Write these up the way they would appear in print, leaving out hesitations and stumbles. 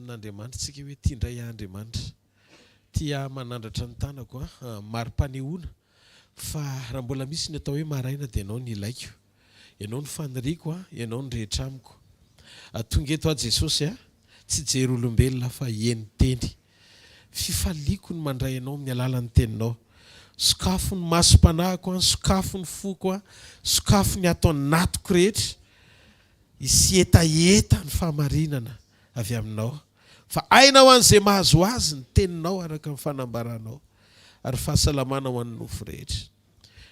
amin'Andriamanitra tsika hoe tia indray ahy Andriamanitra. Tia ahy manandratra ny tanako an, mari-panehoana fa raha mbola misy ny atao hoe maraina dia ianao no ilaiko. Ianao no faniriako an, ianao no rehetra amiko. Tonga eto aho Jesosy a, tsy hijery olombelona fa hihaino teny. Fifaliako ny mandray anao amin'ny alalan'ny teninao. Sokafo ny masom-panahiko an, sokafo ny foko an, sokafo ny ato anatiko rehetra hisy hetaheta ny fahamarinana avy aminao. Fa aina ho an'izay mahazo azy ny teninao araka ny fanambaranao, ary fahasalamana ho an'ny nofo rehetra.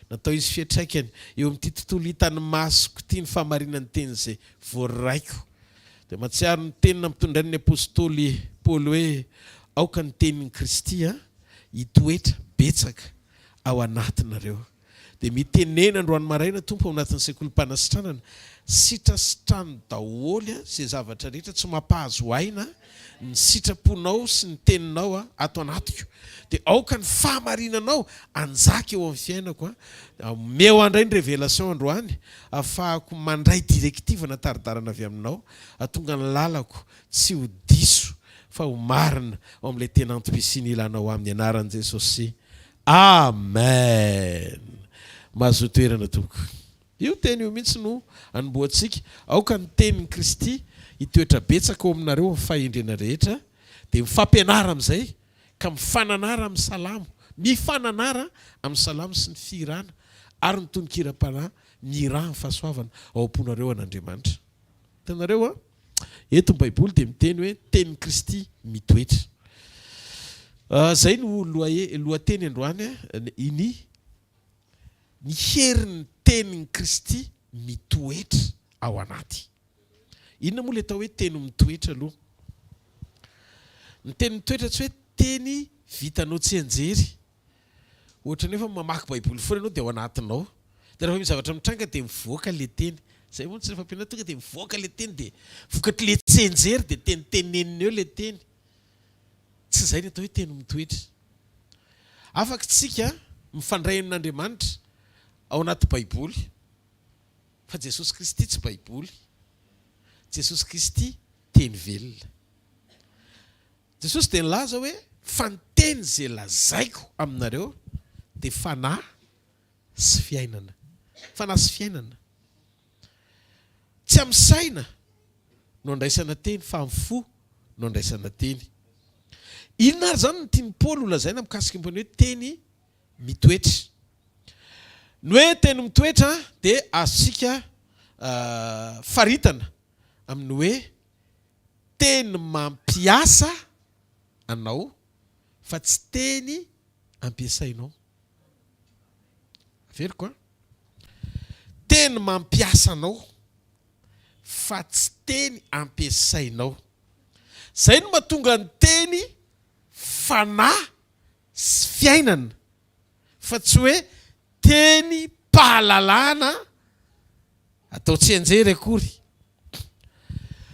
Natao hisy fiantraikany eo amin'ity tontolo hitan'ny masoko ity ny fahamarinan'ny teny izay voaraiko. Dia mahatsiaro ny teny nampitondrain'ny apostoly Paoly hoe, Aoka ny tenin'i Kristy hitoetra betsaka ao anatinareo. Dia mitenena androany maraina Tompo ao anatin'ny sekolim-panasitranana, sitrasitrano daholo izay zavatra rehetra tsy mampahazo aina ny sitraponao sy ny teninao ato anatiko. Dia aoka ny fahamarinanao hanjaka eo amin'ny fiainako. Omeo ahy indray ny révélation androany ahafahako mandray directive na tari-dalana avy aminao hahatonga ny lalako tsy ho diso fa ho marina ao amin'ilay tena antom-pisiana ilanao ahy amin'ny anaran'i Jesosy. Amen! Mahazoa toerana tompoko. Io teny io mihitsy no anombohantsika, Aoka ny tenin'i Kristy hitoetra betsaka ao aminareo amin'ny fahendrena rehetra, dia mifampianara amin'izay, ka mifananara amin'ny salamo, mifananara amin'ny salamo sy ny fihirana ary ny tononkiram-panahy, mihirà amin'ny fahasoavana ao am-ponareo an'Andriamanitra. Hitanareo an? Eto ny Baiboly dia miteny hoe tenin'i Kristy mitoetra. Izay no lohateny androany, ny ny herin'ny tenin'i Kristy mitoetra ao anaty. Inona moa ilay atao hoe teny mitoetra aloha? Ny teny mitoetra tsy hoe teny vitanao tsianjery. Ohatra ny hoe mamaky Baiboly foana ianao dia ao anatinao. Dia rehefa misy zavatra mitranga dia mivoaka ilay teny. Izay moa no tsy fampianarana, tonga dia mivoaka ilay teny dia vokatr'ilay tsianjery dia tenitenenina eo ilay teny. Tsy izay ny atao hoe teny mitoetra. Afaka isika mifandray amin'Andriamanitra ao anaty Baiboly, fa Jesosy Kristy tsy Baiboly. Jesosy Kristy Teny velona. Jesosy dia nilaza hoe, Fa ny teny izay lazaiko aminareo dia fanahy sy fiainana. Fanahy sy fiainana. Tsy amin'ny saina no andraisana teny fa amin'ny fo no andraisana teny. Inona ary izany no tian'i Paoly holazaina mikasika ny hoe teny mitoetra? Ny hoe teny mitoetra dia azontsika faritana amin'ny hoe teny mampiasa anao fa tsy teny ampiasainao. Averiko an. Teny mampiasa anao fa tsy teny ampiasainao. Zay no mahatonga ny teny fanahy sy fiainana fa tsy hoe teny pahalalana atao tsianjery akory.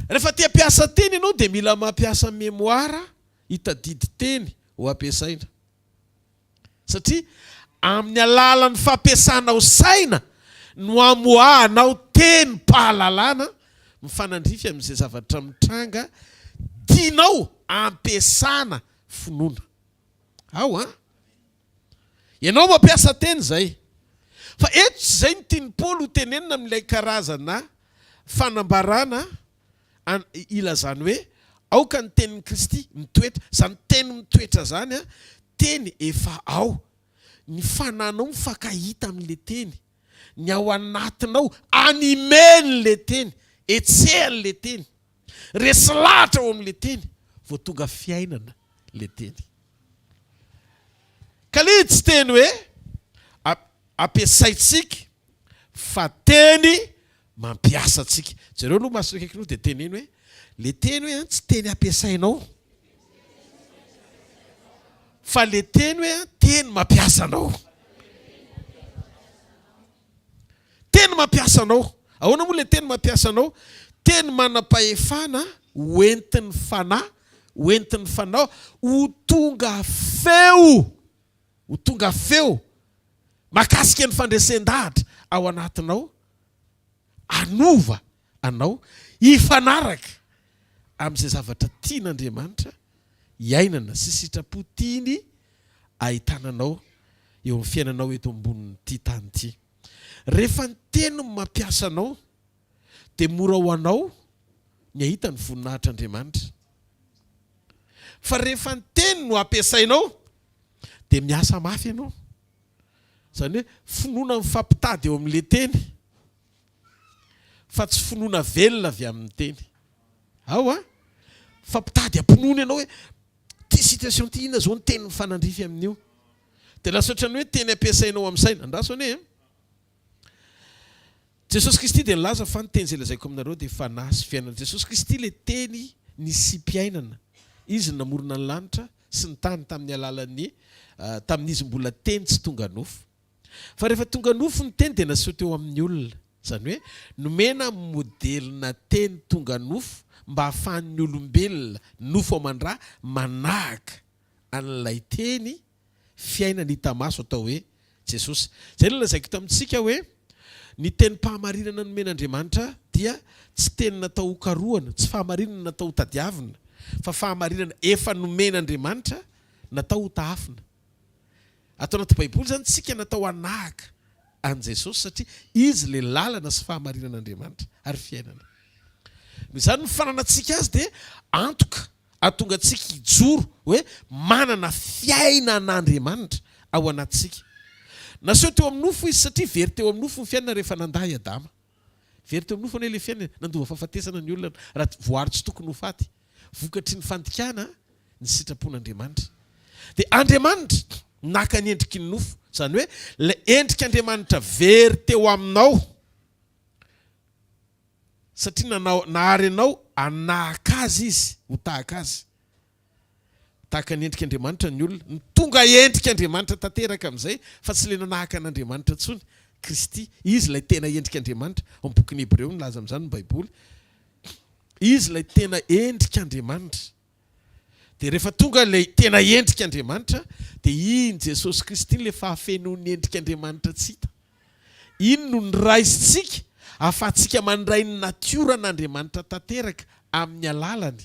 Rehefa te hampiasa teny ianao dia mila mampiasa mémoire hitadidy teny ho ampiasaina. Satria amin'ny alalan'ny fampiasanao saina no amoahanao tenim-pahalalana mifanandrify amin'izay zavatra mitranga tianao ampiasana finoana. Ao an! Ianao mampiasa teny izay. Fa eto tsy izay no tian'i Paoly ho tenenina amin'ilay karazana fanambarana an, ilazany hoe aoka ny tenin'i Kristy mitoetra. Izany teny mitoetra izany an, teny efa ao. Ny fananao mifankahita amin'ilay teny. Ny ao anatinao animer-n'ilay teny, hetsehan'ilay teny. Resy lahatra ao amin'ilay teny vao tonga fiainana ilay teny. Ka le tsy teny hoe ampiasaintsika fa teny mampiasa antsika. Jereo aloha masony akaiky aloha dia teneno hoe le teny hoe tsy teny ampiasainao fa le teny hoe teny mampiasa anao. Teny mampiasa anao. Ahoana moa le teny mampiasa anao? Teny manam-pahefana ho entin'ny fanahy, ho entin'ny fanao ho tonga feo, ho tonga feo mahakasika ny fandresen-dahatra ao anatinao, hanova anao hifanaraka. amin'izay zavatra tian'Andriamanitra iainana sy sitrapo tiany ahitana anao eo amin'ny fiainanao eto ambonin'ity tany ity. Rehefa ny teny no mampiasa anao dia mora ho anao ny hahita ny voninahitr'Andriamanitra. Fa rehefa ny teny no ampiasainao dia miasa mafy ianao. Izany hoe finoana mifampitady eo amin'ilay teny fa tsy finoana velona avy amin'ny teny. Ao an! Mifampitady am-pinoana ianao hoe ity situation ity inona izao ny teny mifanandrify amin'io. Dia lasa ohatran'ny hoe teny ampiasainao amin'ny saina. Andraso anie e! Jesosy Kristy dia nilaza fa ny teny izay lazaiko aminareo dia fanahy sy fiainana. Jesosy Kristy ilay teny nisiam-piainana. Izy no namorona ny lanitra sy ny tany tamin'ny alalan'ny tamin'izy mbola teny tsy tonga nofo. Fa rehefa tonga nofo ny teny dia naseho teo amin'ny olona. Izany hoe nomena modelina teny tonga nofo mba hahafahan'ny olombelona nofo aman-dra manahaka an'ilay teny fiainana hita maso atao hoe Jesosy. Izay no lazaiko tamintsika hoe ny tenim-pahamarinana nomen'Andriamanitra dia tsy teny natao hokarohana, tsy fahamarinana natao hotadiavina, fa fahamarinana efa nomen'Andriamanitra natao hotahafina. Ato anaty Baiboly izany tsika natao hanahaka an'i Jesosy satria Izy ilay lalana sy fahamarinan'Andriamanitra ary fiainana. Noho izany ny fananantsika Azy dia antoka Hahatonga antsika hijoro hoe manana fiainan'Andriamanitra ao anatintsika. Naseho teo amin'ny nofo izy satria very teo amin'ny nofo ny fiainana rehefa nandà i Adama. Very teo amin'ny nofo anie ilay fiainana e. Nandova fahafatesana ny olona raha voary tsy tokony ho faty, vokatry ny fandikana ny sitrapon'Andriamanitra. Dia Andriamanitra naka ny endriky ny nofo, izany hoe ilay endrik'Andriamanitra very teo aminao. Satria nanao, nahary anao hanahaka Azy Izy, ho tahaka Azy. Tahaka ny endrik'Andriamanitra ny olona. Ny tonga endrik'Andriamanitra tanteraka amin'izay, fa tsy ilay nanahaka an'Andriamanitra intsony. Kristy, Izy ilay tena endrik'Andriamanitra. Ao amin'ny bokin'ny Hebreo milaza amin'izany ny Baiboly. Izy ilay tena endrik'Andriamanitra. Dia rehefa tonga ilay tena endrik'Andriamanitra, dia iny Jesosy Kristy iny ilay fahafenoan'ny endrik'Andriamanitra tsy hita. Iny no noraisintsika ahafahantsika mandray ny natioran'Andriamanitra tanteraka amin'ny alalany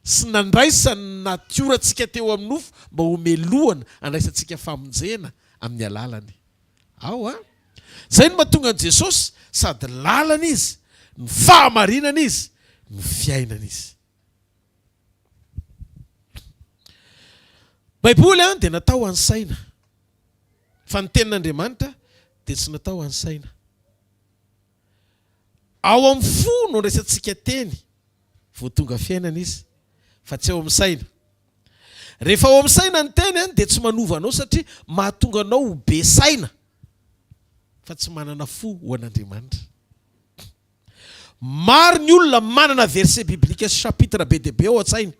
sy nandraisany ny natiorantsika teo amin'ny nofo mba ho melohana handraisantsika famonjena amin'ny alalany. Ao an! Izay no mahatonga an'i Jesosy sady lalana Izy, no fahamarinana Izy, no fiainana Izy. Baiboly an dia natao ho an'ny saina. Fa ny tenin'Andriamanitra dia tsy natao ho an'ny saina. Ao amin'ny fo no andraisantsika teny vao tonga fiainana izy fa tsy ao amin'ny saina. Rehefa ao amin'ny saina ny teny dia tsy manova anao satria mahatonga anao ho be saina fa tsy manana fo ho an'Andriamanitra. Maro ny olona manana verset biblique sy chapitre be dia be ao an-tsainy.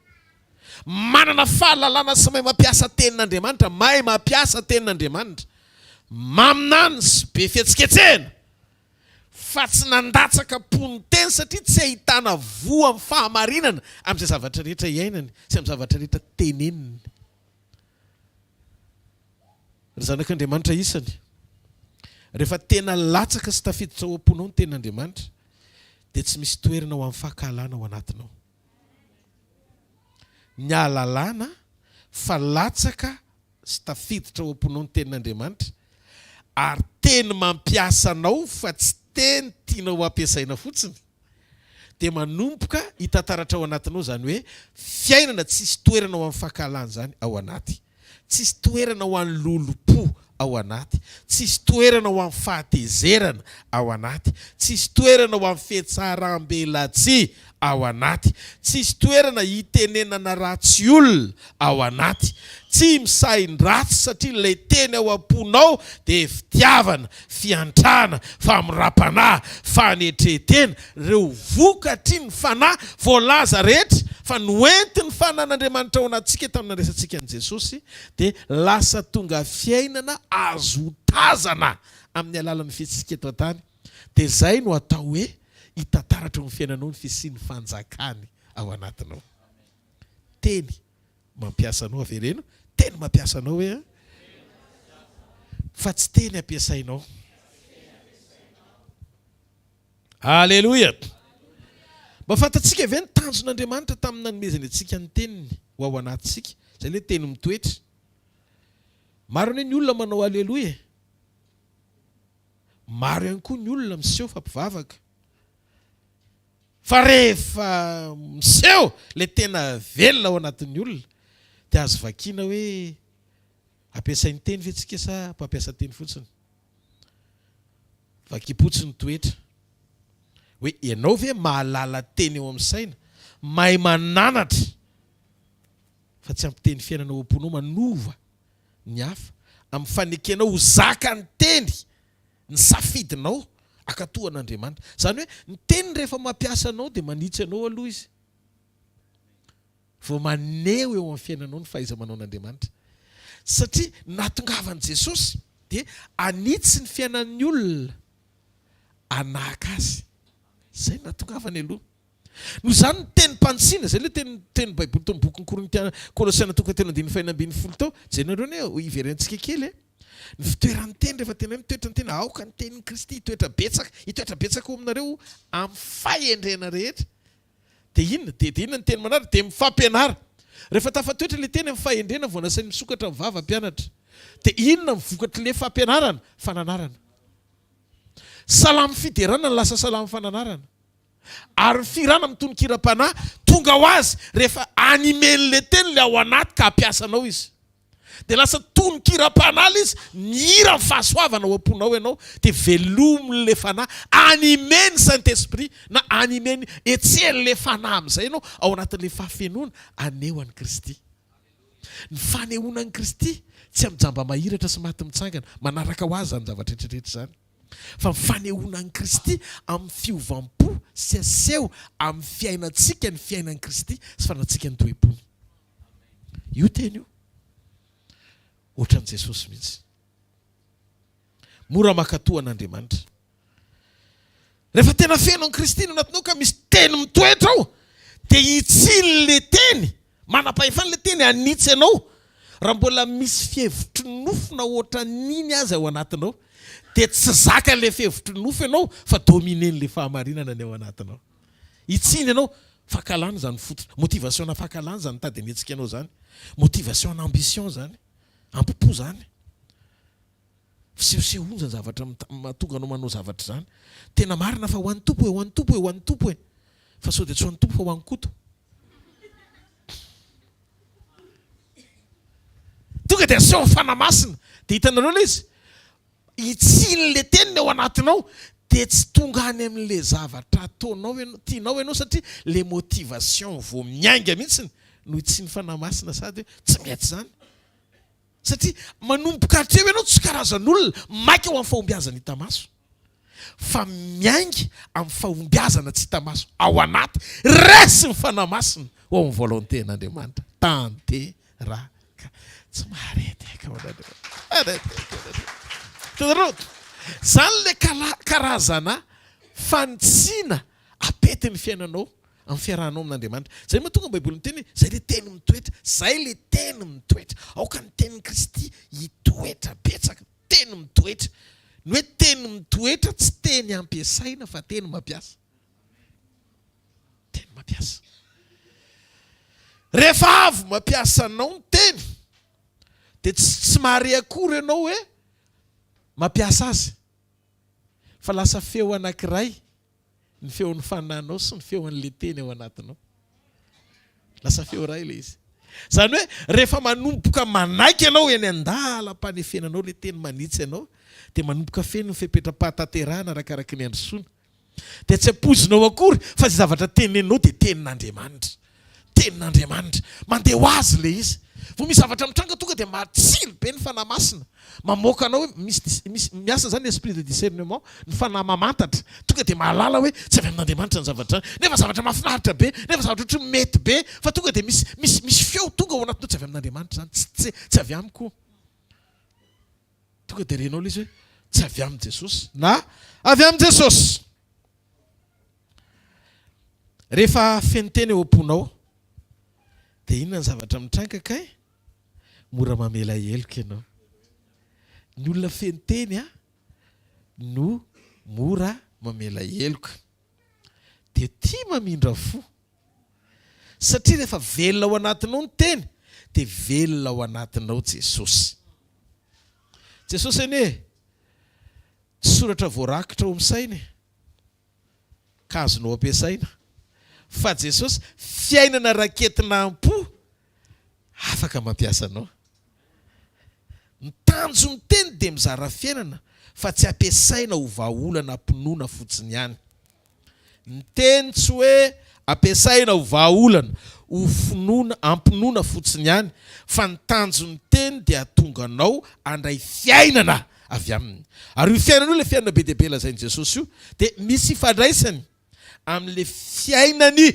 Manana fahalalana sy mahay mampiasa tenin'Andriamanitra, mahay mampiasa tenin'Andriamanitra. Maminany sy be fihetsiketsehana fa tsy nandatsaka am-po ny teny satria tsy ahitana voa amin'ny fahamarinana amin'izay zavatra rehetra iainany sy amin'ny zavatra rehetra teneniny. Ry zanak'Andriamanitra isany, rehefa tena latsaka sy tafiditra ao am-ponao ny tenin'Andriamanitra, dia tsy misy toerana ho an'ny fankahalana ao anatinao. Ny ahalalana fa latsaka sy tafiditra ao am-ponao ny tenin'Andriamanitra, ary teny mampiasa anao fa tsy teny tianao hampiasaina fotsiny, dia manomboka hita taratra ao anatinao izany hoe fiainana tsisy toerana ho an'ny fankahalana izany ao anaty. Tsisy toerana ho an'ny lolompo ao anaty. Tsisy toerana ho an'ny fahatezerana ao anaty. Tsisy toerana ho an'ny fihatsarambelatsihy ao anaty. Tsisy toerana hitenenana ratsy olona ao anaty. Tsy misahin-dratsy satria ilay teny ao am-ponao dia fitiavana, fiantrana, famoram-panahy, fanetren-tena, ireo vokatry ny Fanahy voalaza rehetra fa noentin'ny Fanan'Andriamanitra ao anatintsika tamin'ny nandraisantsika an'i Jesosy dia lasa tonga fiainana azo otazana amin'ny alalan'ny fihetsika eto an-tany. Dia izay no atao hoe hita taratra ao amin'ny fiainanao ny fisian'ny fanjakany ao anatinao. Teny mampiasa anao, avereno, teny mampiasa anao hoe an, fa tsy teny ampiasainao. Aleloia! Mba fantatsika ve ny tanjon'Andriamanitra tamin'ny nanomezany antsika ny Teniny ho ao anatintsika? Izay ilay teny mitoetra. Maro anie ny olona manao Aleloia e! Maro ihany koa ny olona miseho fa mpivavaka. Fa rehefa miseho ilay tena velona ao anatin'ny olona dia azo vakiana hoe ampiasainy teny ve tsika sa mpampiasa teny fotsiny? Vakim-potsiny toetra. Hoe ianao ve mahalala teny eo amin'ny saina, mahay mananatra fa tsy ampy teny fiainana ao am-ponao manova ny hafa amin'ny fanekenao ho zakan'ny teny ny safidinao hankatò an'Andriamanitra. Izany hoe ny teny rehefa mampiasa anao dia manitsy anao aloha izy vao maneho eo amin'ny fiainanao ny fahaiza-manaon'Andriamanitra. Satria ny nahatongavan'i Jesosy dia hanitsy ny fiainan'ny olona hanahaka azy. Izay no nahatongavany aloha. Noho izany ny tenim-panitsiana, izay ilay teny tenin'ny Baiboly tao amin'ny bokin'ny Korintiana, Kolosiana toko fahatelo andininy faheno ambinifolo tao, jerenareo anie, hiverenantsika kely e. Ny fitoeran'ny teny rehefa tena hoe mitoetra ny teny, aoka ny tenin'i Kristy hitoetra betsaka, hitoetra betsaka ao aminareo amin'ny fahendrena rehetra. Dia inona? Dia dia inona ny teny manaraka? Dia mifampianara. Rehefa tafatoetra ilay teny amin'ny fahendrena vao nasainy misokatra ny vava mpianatra. Dia inona ny vokatr'ilay fampianarana? Fananarana. Salamo fiderana no lasa salamo fananarana. Ary ny fihirana amin'ny tonon-kiram-panahy tonga ho azy rehefa animer-n'ilay teny ilay ao anaty ka hampiasa anao izy. Dia lasa tonon-kiram-panahy ilay izy, mihira ny fahasoavana ao am-ponao ianao, dia velomin'ilay fanahy, animer-n'ny Saint Esprit na animer-ny, hetsehin'ilay fanahy amin'izay ianao ao anatin'ilay fahafenoana haneho an'i Kristy. Ny fanehoana an'i Kristy tsy amin'ny jamba mahiratra sy maty mitsangana, manaraka ho azy izany zavatra rehetra rehetra izany. Fa ny fanehoana an'i Kristy amin'ny fiovam-po sy aseho amin'ny fiainantsika ny fiainan'i Kristy sy fanantsika ny toe-pony. Io teny io. Ohatran'i Jesosy mihitsy. Mora mankatò an'Andriamanitra. Rehefa tena feno an'i Kristy ny anatinao ka misy teny mitoetra ao, dia hitsiny ilay teny, manam-pahefana ilay teny hanitsy anao. Raha mbola misy fihevitry ny nofo na ohatran'iny aza ao anatinao, dia tsy zaka ilay fihevitry ny nofo ianao fa dominer-n'ilay fahamarinana ny ao anatinao. Hitsiny ianao, fankahalana izany fototra, motivation-na fankahalana izany mitady hanetsika anao izany, motivation-na ambition izany, ampo-po izany. Fisehosehoana izany zavatra mahatonga anao manao zavatra izany. Tena marina fa ho an'ny Tompo e, ho an'ny Tompo e, ho an'ny Tompo e. Fa sao dia tsy ho an'ny Tompo fa ho an'i Koto. Tonga dia aseho ny Fanahy Masina. Dia hitanareo ilay izy? Hitsiny ilay teniny ao anatinao dia tsy tonga any amin'ilay zavatra ataonao ianao, tianao ianao satria ilay motivation vao miainga mihitsy no hitsiny Fanahy Masina sady hoe tsy mety izany. Satria manomboka hatreo ianao tsy karazan'olona maika ho amin'ny fahombiazana hita maso, fa miainga amin'ny fahombiazana tsy hita maso ao anaty, resy ny Fanahy Masina ho ao amin'ny volonté an'Andriamanitra. Tanteraka. Tsy maharendreka ho an'Andriamanitra. Hitanareo? Izany ilay karazana fanitsiana apetin'ny fiainanao amin'ny fiarahanao amin'Andriamanitra. Izay no mahatonga ny Baiboly miteny hoe, Izay ilay teny mitoetra, izay ilay teny mitoetra. Aoka ny tenin'i Kristy hitoetra betsaka. Teny mitoetra. Ny hoe teny mitoetra tsy teny ampiasaina fa teny mampiasa. Teny mampiasa. Rehefa avy mampiasa anao ny teny, dia tsy tsy mahare akory ianao hoe mampiasa azy. Fa lasa feo anankiray ny feon'ny fanahinao sy ny feon'ilay teny ao anatinao. Lasa feo iray ilay izy. Izany hoe rehefa manomboka manaiky ianao eny an-dalam-panefenanao ilay teny manitsy anao, dia manomboka feno ny fepetram-pahatanterahana arakaraky ny androsoana. Dia tsy ampoizinao akory fa izay zavatra teneninao dia tenin'Andriamanitra. Tenin'Andriamanitra. Mandeha ho azy ilay izy. Vao misy zavatra mitranga tonga dia matsilo be ny Fanahy Masina. Mamoaka anao hoe misy misy miasa izany ny esprit de discernement, ny fanahy mamantatra. Tonga dia mahalala hoe tsy avy amin'Andriamanitra ny zavatra izany. Nefa zavatra mahafinaritra be, nefa zavatra ohatry ny mety be, fa tonga dia misy misy misy feo tonga ao anatinao tsy avy amin'Andriamanitra izany, tsy tsy tsy avy amiko. Tonga dia renao ilay izy hoe tsy avy amin'i Jesosy na avy amin'i Jesosy. Rehefa feno teny eo am-ponao dia inona ny zavatra mitranga kay? Mora mamela heloka ianao. Ny olona feno teny no mora mamela heloka. dia tia mamindra fo. Satria rehefa velona ao anatinao ny teny dia velona ao anatinao Jesosy. Jesosy anie tsy soratra voarakitra ao amin'ny saina e, ka azonao ampiasaina. Fa Jesosy fiainana raketina am-po afaka mampiasa anao. Ny tanjon'ny teny dia mizara fiainana fa tsy ampiasaina ho vahaolana am-pinoana fotsiny ihany. Ny teny tsy hoe ampiasaina ho vahaolana ho finoana am-pinoana fotsiny ihany fa ny tanjon'ny teny dia hahatonga anao handray fiainana avy aminy. Ary io fiainana io ilay fiainana be dia be lazain'i Jesosy io dia misy ifandraisany amin'ilay fiainany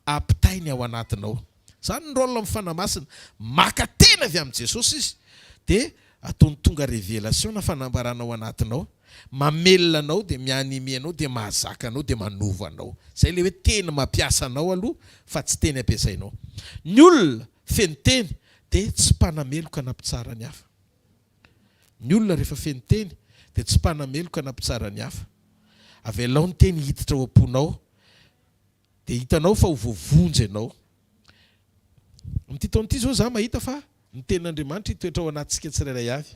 ampitainy ao anatinao. Izany ny rôle amin'ny Fanahy Masina. Maka teny avy amin'i Jesosy izy dia ataony tonga révélation na fanambarana ao anatinao. Mamelona anao dia mi-animer anao dia mahazaka anao dia manova anao. Izay ilay hoe teny mampiasa anao aloha fa tsy teny ampiasainao. Ny olona feno teny dia tsy mpanameloka na mpitsara ny hafa. Ny olona rehefa feno teny dia tsy mpanameloka na mpitsara ny hafa. Avelao ny teny hiditra ao am-ponao dia hitanao fa ho voavonjy ianao. Amin'ity taona ity izao izaho mahita fa ny tenin'Andriamanitra hitoetra ao anatintsika tsirairay avy.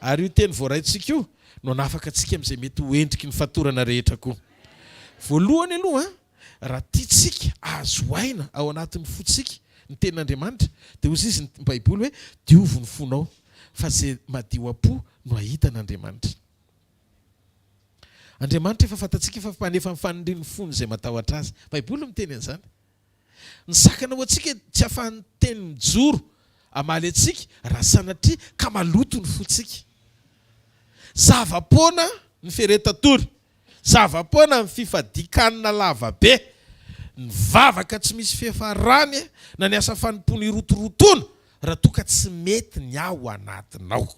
Ary io teny voaraintsika io no hanafaka antsika amin'izay mety ho endriky ny fatorana rehetra koa. Voalohany aloha, raha tiantsika hahazo aina ao anatin'ny fontsika ny tenin'Andriamanitra dia hoy izy ny Baiboly hoe diovy ny fonao fa izay madio am-po no hahita an'Andriamanitra. Andriamanitra efa fantatsika fa mpanefa ny fanirian'ny fony izay matahotra Azy. Baiboly miteny an'izany. Ny sakana ho antsika tsy ahafahan'ny teny mijoro hamaly antsika raha sanatria ka maloto ny fontsika. Zava-poana ny feretan-tory. Zava-poana ny fifadian-kanina lava be. Ny vavaka tsy misy fiafarany na ny asa fanompoana irotorotoana raha toa ka tsy mety ny ao anatinao.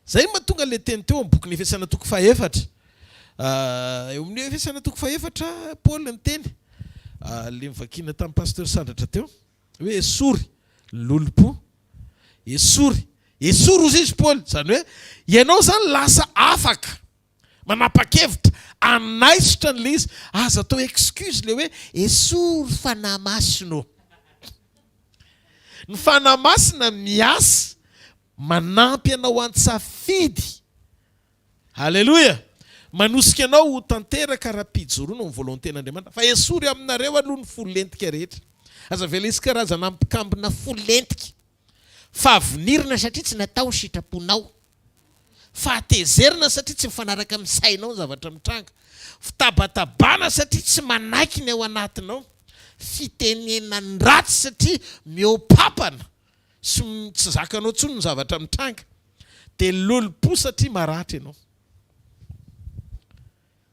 Izay no mahatonga ilay teny teo amin'ny bokin'ny Efesiana toko fahefatra. Eo amin'ny Efesiana toko fahefatra, Paoly niteny, ilay novakiana tamin'ny Pasteur Sandratra teo, hoe esory ny lolompo. Esory. Esory hozy izy Paoly. Izany hoe, ianao izany lasa afaka manapa-kevitra hanaisotra an'ilay izy. Aza atao excuse ilay hoe esory Fanahy Masina ô. Ny Fanahy Masina miasa Manampy anao an-tsafidy. Aleloia! Manosika anao ho tanteraka ara-pijoroana ao amin'ny volonten'Andriamanitra. Fa esory aminareo aloha ny fo lentika rehetra. Aza avela hisy karazana mpikambona fo lentika. Fahavinirana satria tsy natao ny sitraponao. Fahatezerana satria tsy mifanaraka amin'ny sainao ny zavatra mitranga. Fitabatabana satria tsy manaiky ny ao anatinao. Fitenenan-dratsy satria mihoa-papana. sy tsy zakanao intsony ny zavatra mitranga dia lolompo satria maratra ianao.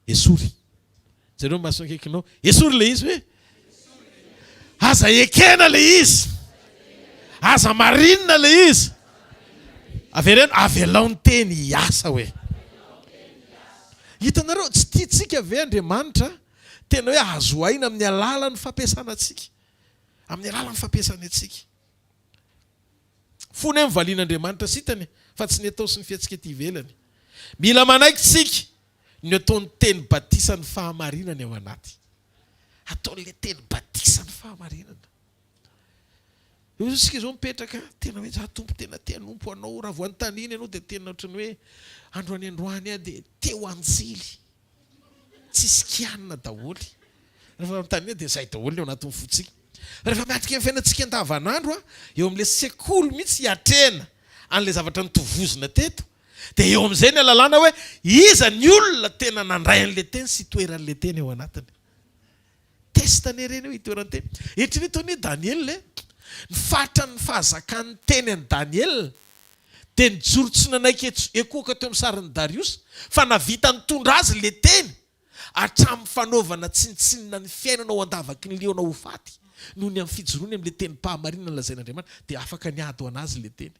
Esory. Jereo ny masony akaikinao. Esory ilay izy hoe aza ekena ilay izy. Aza marinina ilay izy. Avereno, avelao ny teny hiasa hoe. Hitanareo, tsy tiantsika ve Andriamanitra tena hoe azo aina amin'ny alalan'ny fampiasana antsika. Amin'ny alalan'ny fampiasany antsika. Fony hoe mivalian'Andriamanitra sitany fa tsy ny atao sy ny fihetsika ety ivelany. Mila manaiky tsika ny ataon'ny teny batisan'ny fahamarinana ao anaty. Ataon'ilay teny batisan'ny fahamarinana. Eo izao isika izao mipetraka, tena hoe za Tompo tena te hanompo anao, raha vao anontaniana ianao dia tena ohatran'ny hoe androany androany aho dia te ho anjely. Tsisy kianina daholo. Rehefa manontaniana dia izay daholo ny ao anatin'ny fontsika. Rehefa miatrika ny fiainantsika andavanandro, eo amin'ilay sekoly mihitsy hiatrehana an'ilay zavatra notovozina teto, dia eo amin'izay ny ahalalana hoe iza ny olona tena nandray an'ilay teny sy itoeran'ilay teny ao anatiny. Test anie ireny hoe itoeran'ny teny. Eritrereto anie Daniela e! Ny fatran'ny fahazakan'ny teny an'i Daniela dia nijoro tsy nanaiky ekoaka teo amin'ny sarin'i Dariosy fa nahavita nitondra azy ilay teny hatramin'ny fanaovana tsinontsinona ny fiainana ao an-davaky ny liona ho faty noho ny amin'ny fijoroany amin'ilay tenim-pahamarinana lazain'Andriamanitra dia afaka niady ho an'azy ilay teny.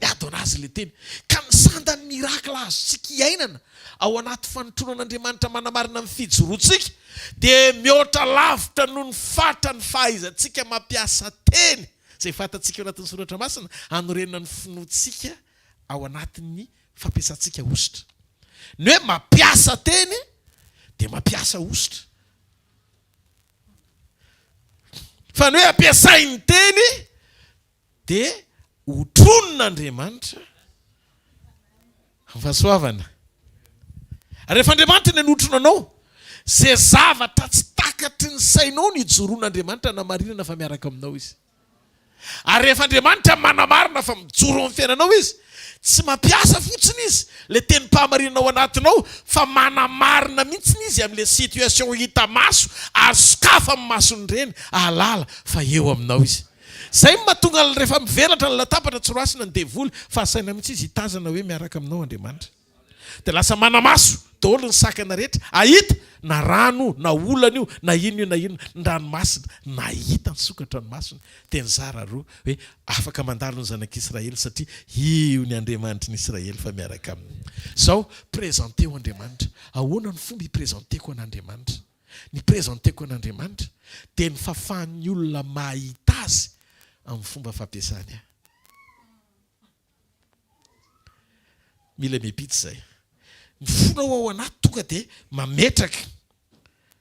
Miady ho an'azy ilay teny. Ka ny sandan'ny miracle azontsika iainana ao anaty fanotronan'Andriamanitra manamarina ny fijoroantsika dia mihoatra lavitra noho ny fatran'ny fahaizantsika mampiasa teny izay fantatsika ao anatin'ny soratra masina hanorenana ny finoantsika ao anatin'ny fampiasantsika hosotra. Ny hoe mampiasa teny dia. Dia mampiasa hosotra. Fa ny hoe ampiasain'ny teny dia hotronin'Andriamanitra amin'ny fahasoavana. Ary rehefa Andriamanitra no hanotrona anao, izay zavatra tsy takatry ny sainao no ijoroan'Andriamanitra hanamarinana fa miaraka aminao Izy. Ary rehefa Andriamanitra manamarina fa mijoro ao amin'ny fiainanao Izy, tsy mampiasa fotsiny Izy ilay tenim-pahamarinana ao anatinao fa manamarina mihitsy Izy amin'ilay situation hita maso ary sokafan'ny mason'ireny hahalala fa eo aminao Izy. Izay no mahatonga ny rehefa mivelatra ny latabatra tsy roasina ny devoly fa asaina mihitsy izy hitazana hoe miaraka aminao Andriamanitra. Dia lasa manamaso daholo ny sakana rehetra ahita na rano na olana io na inona io na inona, ny ranomasina nahita nisokatra ny masony dia nizara roa hoe afaka mandalo ny zanak'Israely satria io ny Andriamanitry ny Israely fa miaraka aminy. Zao presenteo Andriamanitra. Ahoana ny fomba hi-presenteko an'Andriamanitra? Ny presenteko an'Andriamanitra dia ny fahafahan'ny olona mahita azy amin'ny fomba fampiasany ahy. Mila mibitsy izay. Ny fonao ao anaty tonga dia mametraka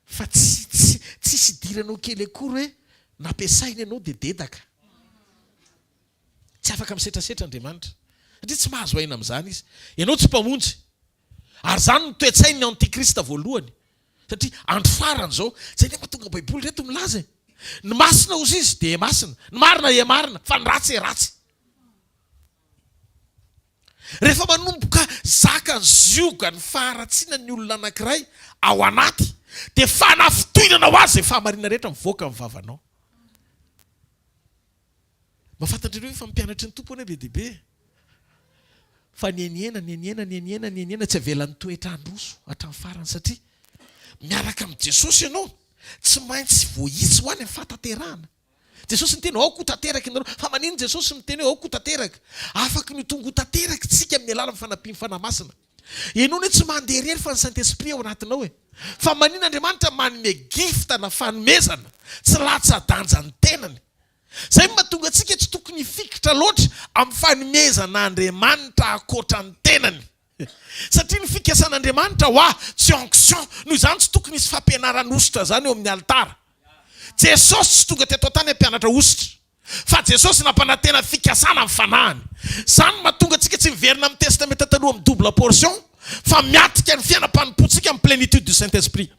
fa tsy tsy tsisy idiranao kely akory hoe nampiasaina ianao dia dedaka. Tsy afaka misetrasetra Andriamanitra satria tsy mahazo aina amin'izany izy. Ianao tsy mpamonjy. Ary izany no toe-tsain'ny antikrista voalohany. Satria andro farany izao. Izay nefa tonga baiboly ireto milaza e. Ny masina hozy izy dia masina, ny marina e marina, fa ny ratsy e ratsy. Rehefa manomboka zaka ny ziogan'ny faharatsiana ny olona anankiray ao anaty dia fanafintohinana ho azy izay fahamarinana rehetra mivoaka amin'ny vavanao. Mba fantatrareo ve fa mpianatry ny Tompo anie be dia be e? Fa nianiana, nianiana, nianiana, nianiana tsy avelan'ny toetra handroso hatramin'ny farany satria miaraka amin'i Jesosy ianao tsy maintsy voahitsy ho any amin'ny fahatanterahana. Jesosy niteny hoe aoka ho tanteraka ianareo. Fa maninona Jesosy miteny hoe aoka ho tanteraka? Afaky ny ho tonga ho tanteraka isika amin'ny alalan'ny fanampian'ny Fanahy Masina. Ianao anie tsy mandeha irery fa ny Saint Esprit ao anatinao e. Fa maninona Andriamanitra manome gift na fanomezana tsy latsa-danja ny tenany? Izay no mahatonga antsika tsy tokony hifikitra loatra amin'ny fanomezan'Andriamanitra ankoatra ny tenany. Satria ny fikasan'Andriamanitra hoa tsy onction, noho izany tsy tokony hisy fampianarana hosotra izany eo amin'ny alitara. Jesosy tsy tonga teto an-tany hampianatra hosotra. Fa Jesosy nampanantena fikasana amin'ny fanahiny. Izany no mahatonga antsika tsy miverina amin'ny Testamenta Taloha amin'ny double portion, fa miatrika ny fiainam-panompoantsika amin'ny plénitude du Saint-Esprit.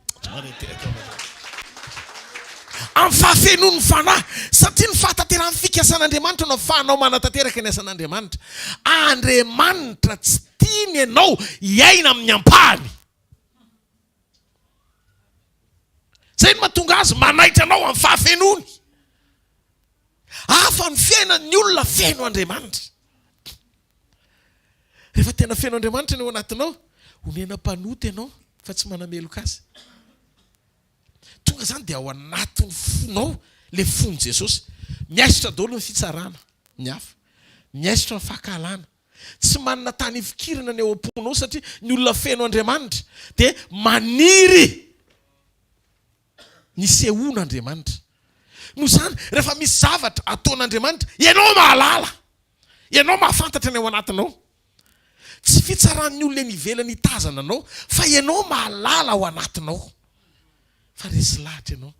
Amin'ny fahafenoan'ny Fanahy, satria ny fahatanterahan'ny fikasan'Andriamanitra no ahafahanao manatanteraka ny asan'Andriamanitra. Andriamanitra tsy tiany ianao hiaina amin'ny ampahany. Izay no mahatonga azy manaitra anao amin'ny fahafenoany. Hafa ny fiainan'ny olona feno Andriamanitra. Rehefa tena feno Andriamanitra ny ao anatinao, onena mpanota ianao fa tsy manameloka azy. Tonga izany dia ao anatin'ny fonao ilay fon'i Jesosy. Miaisotra daholo ny fitsarana ny hafa. Miaisotra ny fankahalana. Tsy manana tany hifikirana ny ao am-ponao satria ny olona feno Andriamanitra dia maniry ny hisehoan'Andriamanitra. Noho izany, rehefa misy zavatra ataon'Andriamanitra, ianao mahalala. Ianao mahafantatra ny ao anatinao. Tsy fitsaran'ny olona eny ivelany hitazana anao fa ianao mahalala ao anatinao fa resy lahatra ianao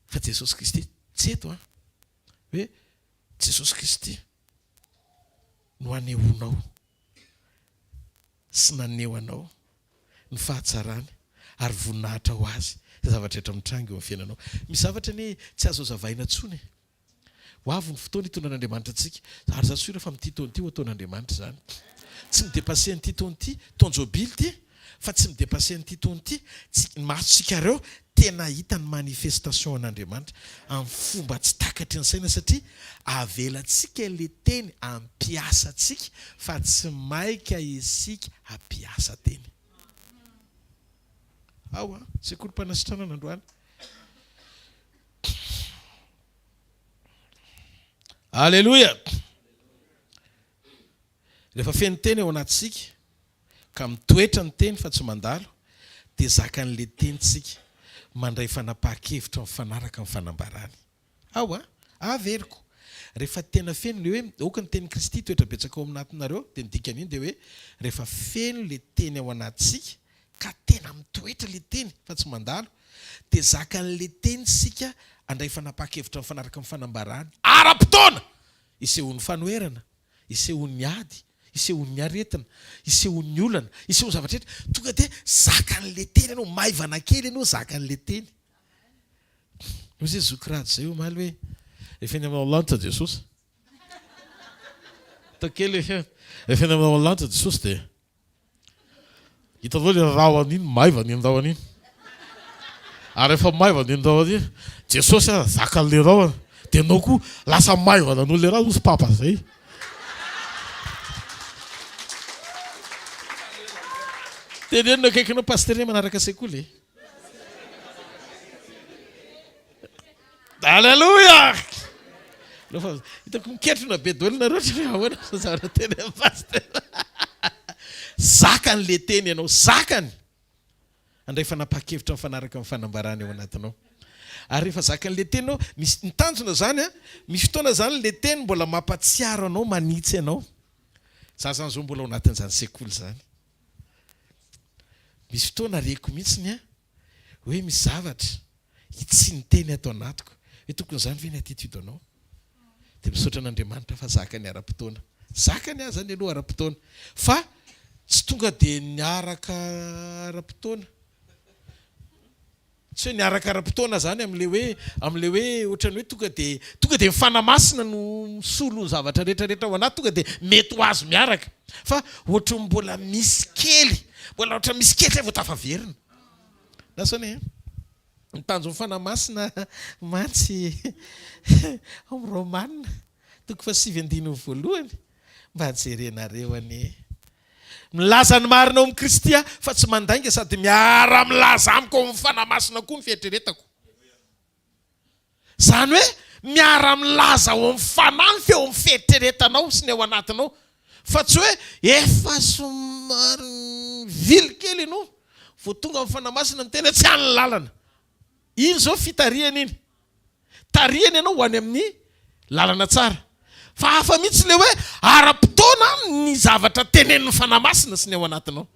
fa Jesosy Kristy tsy eto an, hoe Jesosy Kristy no anehoanao sy naneho anao ny fahatsarany ary voninahitra ho Azy izay zavatra rehetra mitranga eo amin'ny fiainanao. Misy zavatra anie tsy azo hazavaina intsony e. Ho avy ny fotoana hitondran'Andriamanitra antsika, ary za sûr fa amin'ity taona ity ho ataon'Andriamanitra izany. Tsy mi-depasser an'ity taona ity, taon-jobily ity, fa tsy mi-depasser an'ity taona ity, tsy, ny masontsikareo tena hahita ny manifestation an'Andriamanitra amin'ny fomba tsy takatry ny saina satria avelantsika ilay teny hampiasa antsika fa tsy maika isika hampiasa teny. Ao an, sekolim-panasitranana androany. Aleloia! Rehefa feno teny ao anatintsika, ka mitoetra ny teny fa tsy mandalo, dia zakan'ilay teny tsika, mandray fanapahan-kevitra mifanaraka amin'ny fanambarany. Ao an! Averiko. Rehefa tena feno ilay hoe, aoka ny tenin'i Kristy hitoetra betsaka ao anatinareo, dia ny dikan'iny dia hoe, rehefa feno ilay teny ao anatintsika, ka tena mitoetra ilay teny fa tsy mandalo, dia zakan'ilay teny isika handray fanapahan-kevitra mifanaraka amin'ny fanambarany ara-potoana isehoan'ny fanoherana, isehoan'ny ady, isehoan'ny aretina, isehoan'ny olana, isehoan'ny zavatra rehetra, tonga dia zakan'ilay teny ianao, maivana kely ianao zakan'ilay teny. Hoy izay zoky Rado izay omaly hoe, Rehefa eny amin'ny lanitra Jesosy, atao kely ilay feo, rehefa eny amin'ny lanitra Jesosy dia Hitanao ilay rahona iny, maivana iny rahona iny. Ary rehefa maivana iny rahona iny, Jesosy aza zakan'ilay rahona. Dia ianao koa lasa maivana noho ilay rahona, hozy Papa izay. Teneno ny akaikinao, Pasteur manaraka sekoly e. Aleloia! Rehefa hitako miketrona be daholo nareo ohatra hoe ahoana fa zavatra tenenin'i pasitera. Zakany le teny ianao, zakany. Handray fanapahan-kevitra mifanaraka amin'ny fanambarana eo anatinao. Ary rehefa zakany le teny ianao, misy ny tanjona zany an, misy fotoana zany le teny mbola mampatsiaro anao, manitsy anao. Za zany zao mbola ao anatin'izany sekoly izany. Misy fotoana reko mihitsiny an, hoe misy zavatra tsy niteny ato anatiko hoe tokony izany ve ny attitude anao? Dia misaotra an'Andriamanitra fa zakany ara-potoana. Zakany aho zany aloha ara-potoana fa tsy tonga dia niaraka ara-potoana. Tsy hoe niaraka ara-potoana zany amin'ilay hoe amin'ilay hoe ohatran'ny hoe tonga dia tonga dia ny Fanahy Masina no misolo ny zavatra rehetra rehetra ao anaty tonga dia mety ho azy miaraka fa ohatran'ny mbola misy kely mbola ohatran'ny misy kely zay vao tafaverina. Lasa anie. Ny tanjon'ny Fanahy Masina mantsy ao amin'ny Romana toko fahasivy andininy voalohany, mba jerenareo anie. Milaza ny marina ao amin'i Kristy aho fa tsy mandainga sady miara-milaza amiko ao amin'ny Fanahy Masina koa ny fieritreretako. Izany hoe miara-milaza ao amin'ny Fanahy ny feon'ny fieritreretanao sy ny ao anatinao fa tsy hoe efa somary mivily kely ianao vao tonga amin'ny Fanahy Masina miteny hoe tsy any ny lalana. Iny izao fitarihana iny. Tarihana ianao ho any amin'ny lalana tsara. Fa hafa mihitsy ilay hoe ara-potoana ny zavatra tenenin'ny Fanahy Masina sy ny ao anatinao.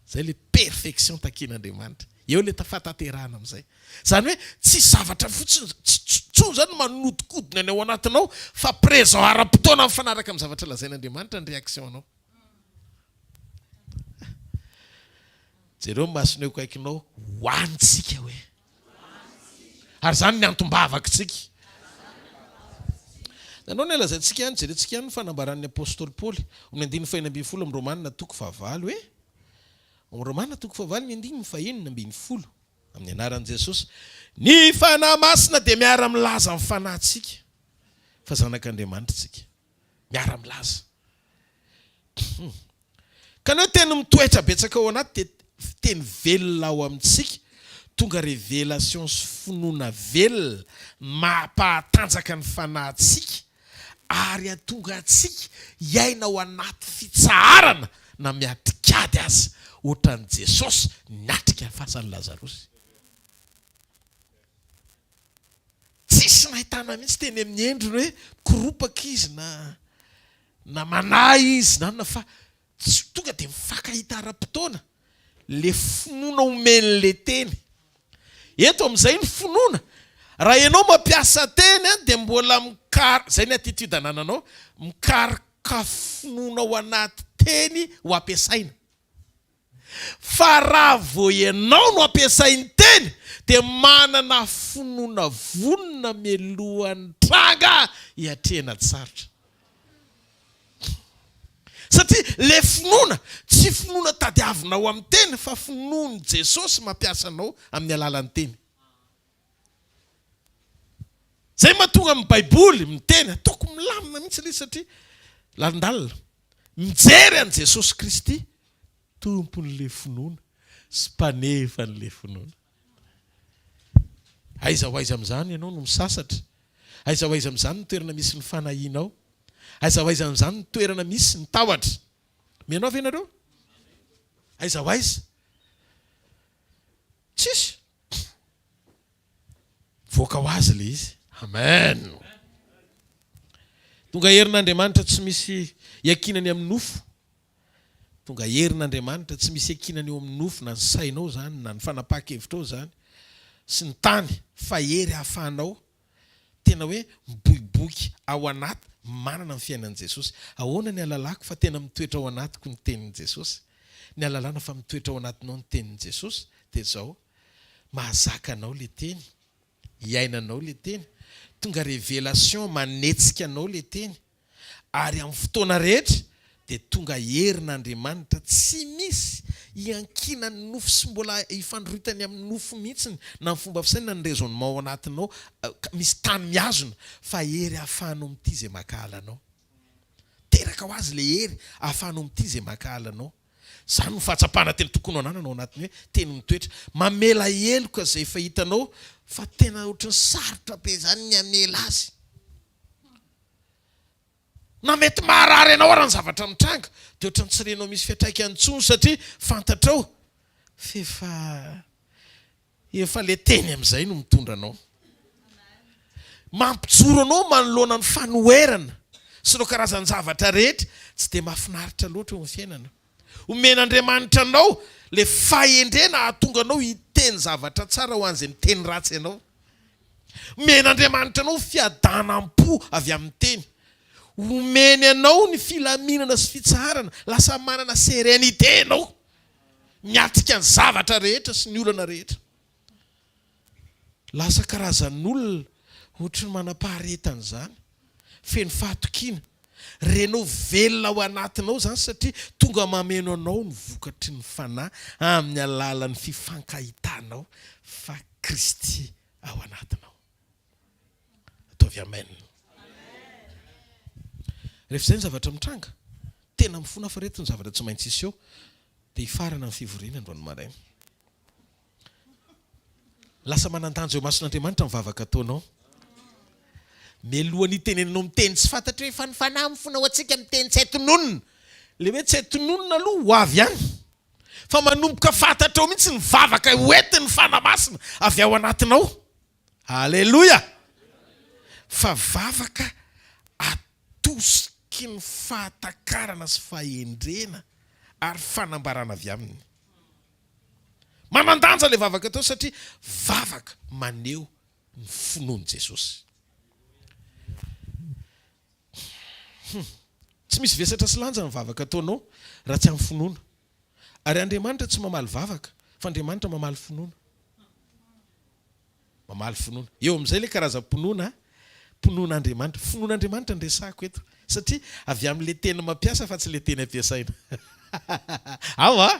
Izay ilay perfection takian'Andriamanitra. Eo ilay fahatanterahana amin'izay. Izany hoe tsy zavatra fotsiny, tsy intsony izany no manodikodina ny ao anatinao fa présent ara-potoana mifanaraka amin'ny zavatra lazain'Andriamanitra ny réaction-nao. Jereo ny masonao eo akaikinao, ho antsika hoe. Ary izany ny antom-bavakitsika. Nanao ny lazaintsika ihany, jerentsika ihany ny fanambaran'ny apostoly Paoly, amin'ny andininy fahenina ambinifolo amin'ny Romana toko fahavalo hoe, Ao Romana toko fahavalo ny andininy fahenina ambinifolo, amin'ny anaran'i Jesosy, ny Fanahy Masina dia miara-milaza amin'ny fanahintsika fa zanak'Andriamanitra isika. Miara-milaza. Ka ny hoe teny mitoetra betsaka ao anaty dia teny velona ao amintsika, tonga révélation sy finoana velona mampahatanjaka ny fanahintsika ary hahatonga antsika hiaina ao anaty fitsaharana na miatrik'ady aza, ohatran'i Jesosy niatrika ny fasan'i Lazarosy. Tsisy nahitana mihitsy teny amin'ny endriny hoe mikoropaka izy na na manahy izy na inona fa tsy tonga dia mifankahita ara-potoana le finoana omen'le teny. Eto amin'izay ny finoana, raha ianao mampiasa teny dia mbola mikar, izay ny attitude anananao, mikaroka finoana ao anaty teny ho ampiasaina. Fa raha vao ianao no ampiasain'ny teny dia manana finoana vonona mialohan'ny tranga hiatrehana ady sarotra. Satria ilay finoana tsy finoana tadiavinao amin'ny teny fa finoan'i Jesosy mampiasa anao amin'ny alalan'ny teny. Izay mahatonga amin'ny Baiboly miteny, ataoko milamina mihitsy ilay izy satria lalindalina, mijery an'i Jesosy Kristy, Tompon'ilay finoana sy Mpanefa an'ilay finoana. Aiza ho aiza amin'izany ianao no misasatra? Aiza ho aiza amin'izany ny toerana misy ny fanahianao? Aiza ho aiza amin'izany ny toerana misy ny tahotra? Mihaino ahy ve ianareo? Aiza ho aiza? Tsisy. Mivoaka ho azy ilay izy. Amen. Tonga herin'Andriamanitra tsy misy iankinany amin'ny nofo. Tonga herin'Andriamanitra, tsy misy iankinana eo amin'ny nofo na ny sainao izany na ny fanapahan-kevitrao izany sy ny tany fa hery ahafahanao tena hoe miboiboiky ao anaty manana ny fiainan'i Jesosy. Ahoana ny ahalalako fa tena mitoetra ao anatiko ny tenin'i Jesosy? Ny ahalalana fa mitoetra ao anatinao ny tenin'i Jesosy dia izao, mahazaka anao ilay teny, iainanao ilay teny, tonga révélation manetsika anao ilay teny, Ary amin'ny fotoana rehetra dia tonga herin'Andriamanitra tsy misy iankinan'ny nofo sy mbola ifandroritany amin'ny nofo mihitsy na ny fomba fisainana ny raisonnement ao anatinao ka misy tany mihazona fa hery ahafahanao mitia izay mankahala anao. Teraka ho azy ilay hery ahafahanao mitia izay mankahala anao. Izany no fahatsapana tena tokony ho ananana ao anatin'ny hoe teny mitoetra. Mamela heloka izay efa hitanao fa tena ohatran'ny sarotra be izany ny hamela azy. Na mety maharary anao ara ny zavatra mitranga dia ohatran'ny tsy renao misy fiantraikany intsony satria fantatrao f'efa efa le teny amin'izay no mitondra anao. Mampijoro anao manoloana ny fanoherana sy ireo karazan-javatra rehetra tsy dia mahafinaritra loatra eo amin'ny fiainana. Omen'Andriamanitra anao le fahendrena hahatonga anao hiteny zavatra tsara ho an'izay miteny ratsy anao. Omen'Andriamanitra anao fiadanam-po avy amin'ny teny. Omeny anao ny filaminana sy fitsaharana, lasa manana sérénité ianao miatrika ny zavatra rehetra sy ny olana rehetra. Lasa karazan'olona ohatry ny manam-paharetana izany, feno fahatokiana. Renao velona ao anatinao izany satria tonga mameno anao ny vokatry ny Fanahy amin'ny alalan'ny fifankahitanao fa Kristy ao anatinao. Ataovy Amen. Rehefa izay ny zavatra mitranga, tena mifona fa reto ny zavatra tsy maintsy hiseho, dia hifarana ny fivoriana androany maraina. Lasa manan-danja eo imason'Andriamanitra ny vavaka ataonao. Mialohan'ny hitenenanao miteny tsy fantatra hoe fa ny Fanahy mifona ho antsika miteny tsy hay tononina. Ilay hoe tsy hay tononina aloha ho avy ihany. Fa manomboka fantatrao mihitsy ny vavaka hoentin'ny Fanahy Masina avy ao anatinao. Aleloia! Fa vavaka atosiky ny fahatakarana sy fahendrena ary fanambarana avy Aminy. Manan-danja ilay vavaka atao satria vavaka maneho ny finoan'i Jesosy. Hum. Tsy misy vesatra sy lanja ny vavaka ataonao raha tsy amin'ny finoana. Ary Andriamanitra tsy mamaly vavaka fa Andriamanitra mamaly finoana. Mamaly finoana. Eo amin'izay ilay karazam-pinoana, pinoan'Andriamanitra. Finoan'Andriamanitra no resahako eto. Satria avy amin'ilay teny mampiasa fa tsy ilay teny ampiasaina. Ao a!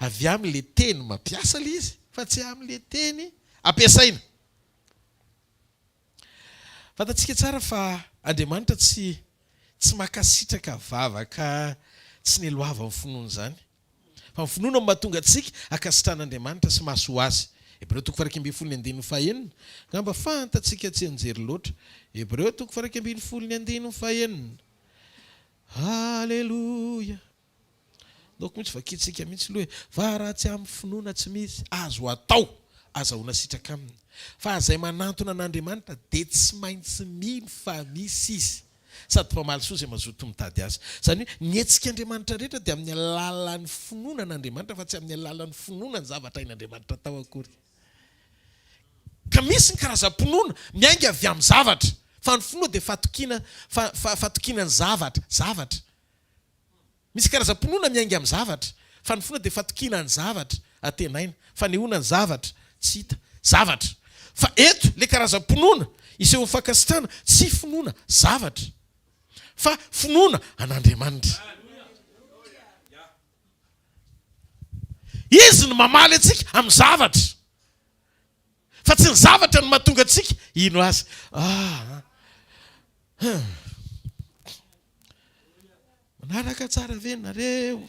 Avy amin'ilay teny mampiasa ilay izy fa tsy amin'ilay teny ampiasaina. Fantatsika tsara fa Andriamanitra tsy tsy mankasitraka vavaka tsy neloavan'ny finoana izany. Fa ny finoana no mahatonga antsika hankasitrahan'Andriamanitra sy mahasoa azy. Hebreo toko faha-11 ny andininy fahenina. Angamba fantatsika tsianjery loatra. Hebreo toko faha-11 ny andininy fahenina. Aleloia! Ndaoko mihitsy vakintsika mihitsy aloha e. Fa raha tsy amin'ny finoana tsy misy azo atao azahoana sitraka aminy. Fa izay manantona an'Andriamanitra dia tsy maintsy mino fa misy Izy. Sady mpamaly soa izay mazoto mitady Azy. Izany hoe, ny hetsik'Andriamanitra rehetra dia amin'ny alalan'ny finoana an'Andriamanitra fa tsy amin'ny alalan'ny finoana ny zavatra hain'Andriamanitra atao akory. Ka misy ny karazam-pinoana miainga avy amin'ny zavatra, fa ny finoana dia fatokiana, fa, fatokiana ny zavatra, zavatra. Misy karazam-pinoana miainga amin'ny zavatra, fa ny finoana dia fatokiana ny zavatra antenaina, fanehoana ny zavatra tsy hita, zavatra. Fa eto ilay karazam-pinoana isehoan'ny fankasitrahana tsy finoana zavatra, fa finoana an'Andriamanitra. Izy no mamaly antsika amin'ny zavatra, fa tsy ny zavatra no mahatonga antsika hino Azy. Ah, hum. Manaraka tsara ve nareo?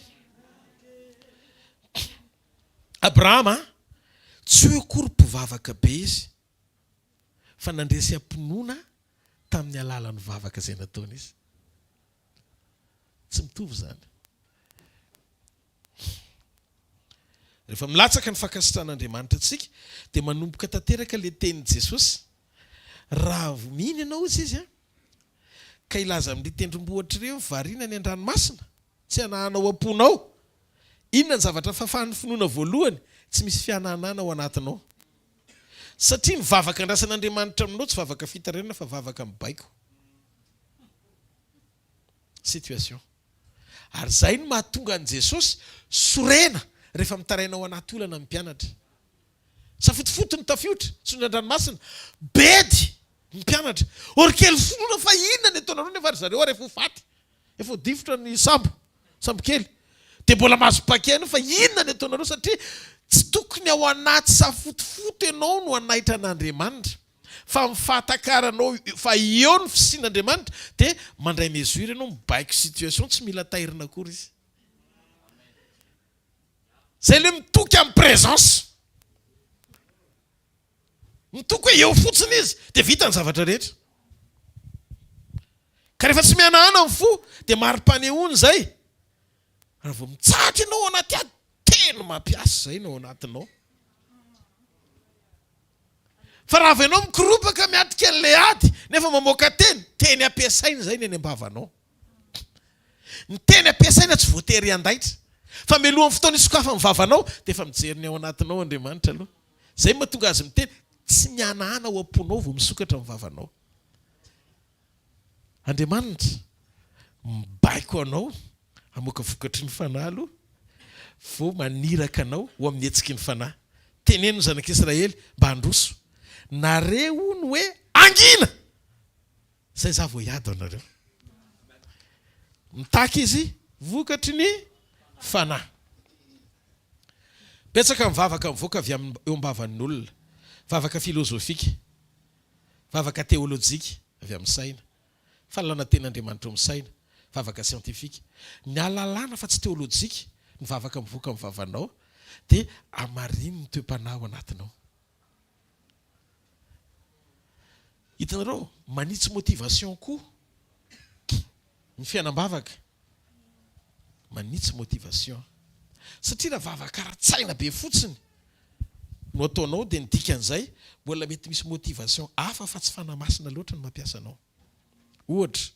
Abrahama tsy hoe akory mpivavaka be izy fa nandresy am-pinoana tamin'ny alalan'ny vavaka izay nataony izy. Tsy mitovy izany. Rehefa milatsaka ny fankasitrahan'Andriamanitra antsika dia manomboka tanteraka ilay tenin'i Jesosy. Raha mino ianao hozy izy an, Ka hilaza amin'ireo tendrombohitra ireo, Variana any an-dranomasina? Tsy hanahana ao am-ponao. Inona ny zavatra fafahan'ny finoana voalohany? Tsy misy fianahanana ao anatinao. Satria ny vavaka andrasan'Andriamanitra aminao tsy vavaka fitarainana fa vavaka mibaiko. Situation. Ary izay no mahatonga an'i Jesosy sorena rehefa mitaraina ao anaty olana ny mpianatra. Safotofoto ny tafiotra, sondran-dranomasina, bedy ny mpianatra. Ory kely finoana fa inona ny ataonareo nefa ry zareo ary efa ho faty. Efa ho difotra ny sambo, sambokely. Dia mbola mahazo paquet ihany fa inona ny ataonareo satria tsy tokony ao anaty safotofoto ianao no hanaitra an'Andriamanitra. Fa amin'ny fahatakaranao fa eo ny fisian'Andriamanitra dia mandray mesure ianao mibaiko situation tsy mila tairina akory izy. Zay le mitoky amin'ny présence. Mitoky hoe eo fotsiny izy dia vita ny zavatra rehetra. Ka rehefa tsy mihanahana ny fo dia mari-panehoana izay. Raha vao mitsahatra ianao ao anaty ady, teny mampiasa izay no ao anatinao. Fa raha vao ianao mikoropaka miatrika an'ilay ady nefa mamoaka teny, teny ampiasaina izay ny any am-bavanao. Ny teny ampiasaina tsy voatery handaitra. Fa mialohan'ny fotoana hisokafan'ny vavanao dia efa mijery ny ao anatinao Andriamanitra aloha. Izay no mahatonga azy miteny, tsy mihanahana ao am-ponao vao misokatra ny vavanao. Andriamanitra mibaiko anao hamoaka vokatry ny Fanahy aloha vao maniraka anao ho amin'ny hetsiky ny Fanahy. Teneno ny zanak'Israely mba handroso. Nareo hono hoe hangina! Zay za vao hiady anareo. Mitaky izy vokatry ny Fanahy. Betsaka ny vavaka mivoaka avy amin'ny eo am-bavan'ny olona. Vavaka filozofika. Vavaka teolojika avy amin'ny saina. Fahalalana tena Andriamanitra eo amin'ny saina. Vavaka siantifika. Ny ahalalana fa tsy teolojika ny vavaka mivoaka amin'ny vavanao dia hamarino ny toe-panahy ao anatinao. Hitanareo, manitsy motivation koa ny fiainam-bavaka. Manitsy motivation. Satria raha vavaka ara-tsaina be fotsiny no ataonao dia ny dikan'izay mbola mety misy motivation hafa fa tsy fanahy masina loatra no mampiasa anao. Ohatra,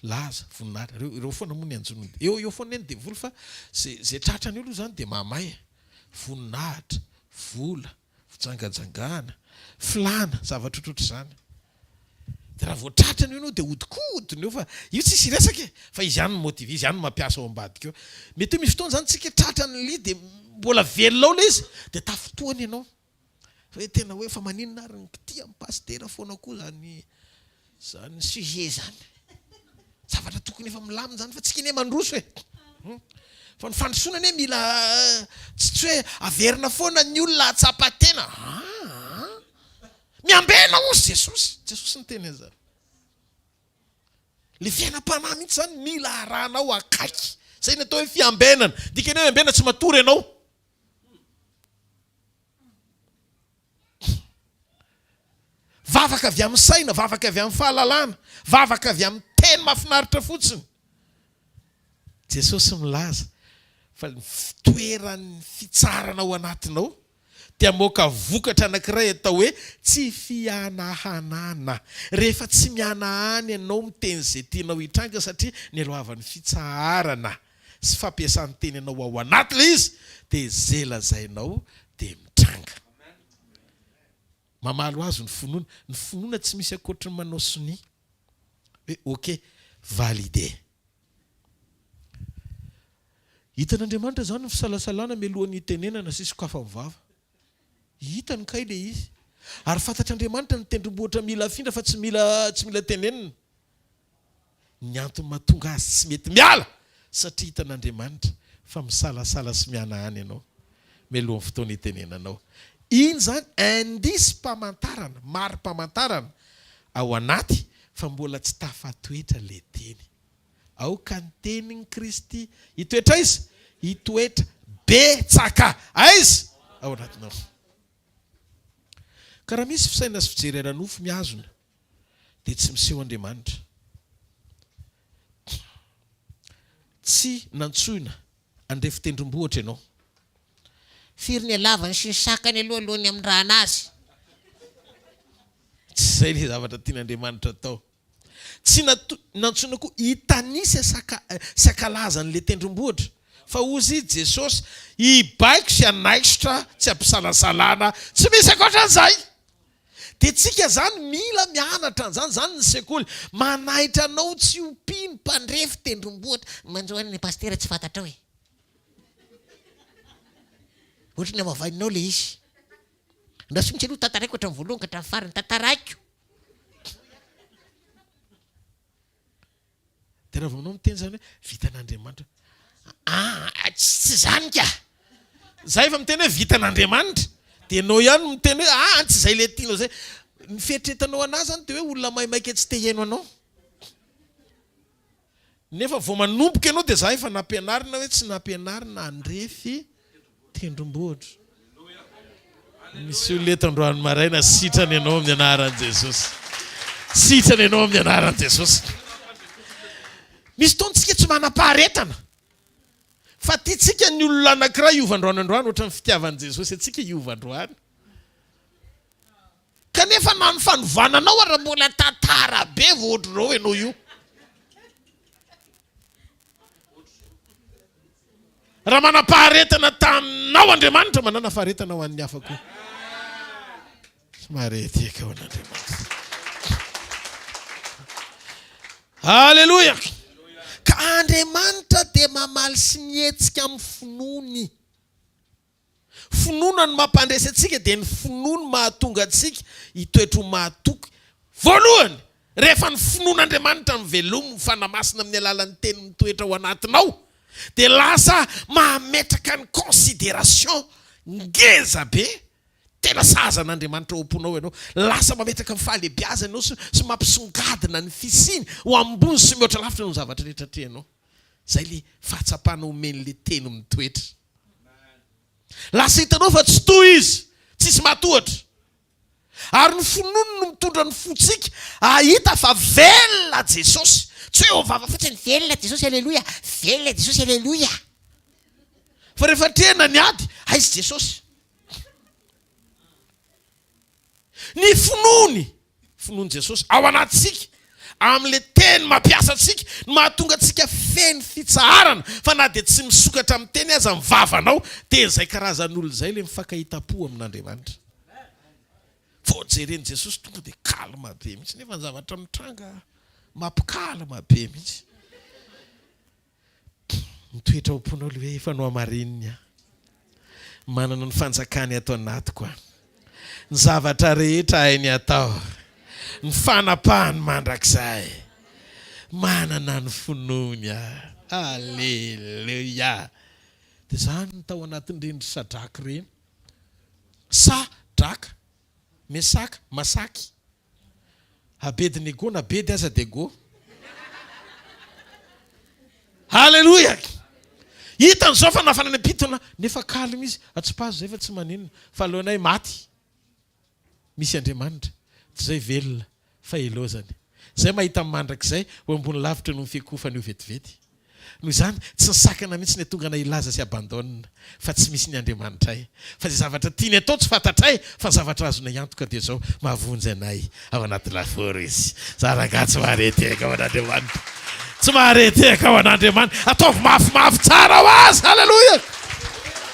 laza, voninahitra, ireo ireo foana moa ny anjon'ny eo eo foana anie ny devoly fa ze ze tratrany eo aloha izany dia mahamay e. Voninahitra, vola, fijangajangana, filàna, zavatra ohatrohatr'izany. Dia raha vao tratrany eo ianao dia ahodikodiny eo fa io tsisy resaka e, fa izy ihany no motive, izy ihany no mampiasa ao ambadika eo. Mety hoe misy fotoana izany tsika tratran'ny lia dia mbola velona ao ilay izy dia tafintohana ianao. Fa hoe tena hoe fa maninona ary ny mpitia amin'i pasitera foana koa zany zany sujet zany. Zavatra tokony efa milamina zany fa tsika anie mandroso e. Fa ny fandrosoana anie mila tsy tsy hoe averina foana ny olona hahatsapa tena. Aa! Miambena hozy Jesosy. Jesosy niteny an'izany. Le fiainam-panahy mihitsy zany mila arahanao akaiky. Zay ny atao hoe fiambenana. Dikany hoe miambena tsy matory ianao. Vavaka avy amin'ny saina, vavaka avy amin'ny fahalalana, vavaka avy amin'ny teny mahafinaritra fotsiny. Jesosy milaza fa ny fitoeran'ny fitsarana ao anatinao dia hamoaka vokatra anankiray atao hoe tsy fianahanana. Rehefa tsy mianahana ianao miteny izay tianao hitranga satria nialohavan'ny fitsaharana sy fampiasan-teny anao ao anaty ilay izy dia ze lazainao dia mitranga. Mamaly ho azy ny finoana. Ny finoana tsy misy ankoatry ny manao sonia hoe ok, validé. Hitan'Andriamanitra izany ny fisalasalana mialohan'ny hitenenana sy sokafan'ny vava. Hitany kay ilay izy. Ary fantatr'Andriamanitra ny tendrombohitra mila afindra fa tsy mila tsy mila tenenina. Ny antony mahatonga azy tsy mety miala satria hitan'Andriamanitra fa misalasala sy mihanahana ianao mialohan'ny fotoana hitenenanao. Iny izany indice-pamantarana, mari-pamantarana ao anaty fa mbola tsy tafatoetra ilay teny. Aoka ny tenin'i Kristy hitoetra aiza? Hitoetra betsaka aiza? Ao anatinao. Ka raha misy fisaina sy fijery ara-nofo mihazona dia tsy miseho Andriamanitra. Tsy nantsoina handrefy tendrombohitra ianao. Firy ny halavany sy ny sakany aloha alohan'ny hamindrana azy? Tsy izay ilay zavatra tian'Andriamanitra atao. Tsy nato, nantsoina koa hitanisa saka, sy hankalaza an'ilay tendrombohitra. Fa hozy Jesosy, hibaiko sy hanaisotra tsy ampisalasalana, tsy misy ankoatran'izay! Dia tsika zany mila mianatra an'izany, zany ny sekoly. Manaitra anao tsy ho mpino mpandrefy tendrombohitra. Manjo any ny pasitera tsy fantatrao e. Ohatry ny hamavainao le izy. Andraso mihitsy aloha tantaraiko hatramin'ny voalohany ka hatramin'ny farany. Tantaraiko. Dia raha vao anao miteny izany hoe vitan'Andriamanitra. Ah, tsy izany ka! Za efa miteny hoe vitan'Andriamanitra, dia ianao ihany no miteny hoe ah, tsy izay ilay tianao izay. Ny fieritreretanao an'ahy izany dia hoe olona maimaika tsy te hihaino anao. Nefa vao manomboka ianao dia za efa nampianarina hoe tsy nampianarina handrefy tendrombohitra. Misy olona eto androany maraina sitrana ianao amin'ny anaran'i Jesosy. Sitrana ianao amin'ny anaran'i Jesosy. Misy fotoana tsika tsy manam-paharetana. Fa tiantsika ny olona anankiray hiova androany androany ohatran'ny fitiavan'i Jesosy antsika hiova androany. Kanefa na ny fanovana anao ara mbola tantara be vao ohatr'izao ianao io. Raha manam-paharetana taminao Andriamanitra, manana faharetana ho an'ny hafa koa. Somary etieka ho an'Andriamanitra. Aleloia! Ka Andriamanitra dia mamaly sy mihetsika amin'ny finoany. Finoana no mampandresy antsika dia ny finoany mahatonga antsika hitoetra ho mahatoky. Voalohany, rehefa ny finoan'Andriamanitra no velomin'ny Fanahy Masina amin'ny alalan'ny teny mitoetra ao anatinao dia lasa mametraka ny consideration ngeza be tena sahaza an'Andriamanitra ao am-ponao ianao. Lasa mametraka ny fahalehibiazany ianao sy mampisongadina ny fisiany ho ambony sy mihoatra lavitra noho ny zavatra rehetra atrehinao. Izay ilay fahatsapana omen'ilay teny mitoetra. Lasa hitanao fa tsy toa izy, tsisy matohatra. Ary ny finoany no mitondra ny fontsika hahita fa velona Jesosy. Tsy hoe eo vava fotsiny, velona Jesosy, aleloia, velona Jesosy, aleloia. Fa rehefa atrehina ny ady, aiza Jesosy? Ny finoany, finoan'i Jesosy, ao anatintsika, amin'ilay teny mampiasa antsika, no mahatonga antsika feno fitsaharana, fa na dia tsy misokatra amin'ny teny aza ny vavanao, dia izay karazan'olona izay ilay mifankahita-po amin'Andriamanitra. Vao jeren'i Jesosy tonga dia calme be mihitsy, nefa ny zavatra mitranga mampi-calme be mihitsy. Mitoetra ao am-ponao ilay hoe efa nohamarininy aho. Manana ny fanjakany ato anatiko aho. Ny zavatra rehetra hainy atao. Ny fanapahany mandrakizay. Manana ny finoany aho. Aleloia! Dia izany no tao anatin'ireny ry Sadraka ireny. Sa, draka, Mesaka, Masaky. Abednego na bedy aza dia go. Haleloia! Hitany izao fa nafana ny ampitona nefa calme izy, atsipazo izay fa tsy maninona fa aleonay maty. Misy Andriamanitra, tsy izay velona fa elozany. Izay mahita ny mandrakizay ho ambony lavitra noho ny fiakofany io vetivety. Noho izany, tsy nisakana mihitsy ny hatonga anay hilaza sy abandonne fa tsy misy ny Andriamanitray. Fa izay zavatra tiany atao tsy fantatray fa ny zavatra azonay antoka dia izao, mahavonjy anay ao anaty lafaoro Izy. Za rangahy tsy mahare tehaka ho an'Andriamanitra. Tsy mahare tehaka ho an'Andriamanitra. Ataovy mafimafy tsara ho Azy. Haleloia!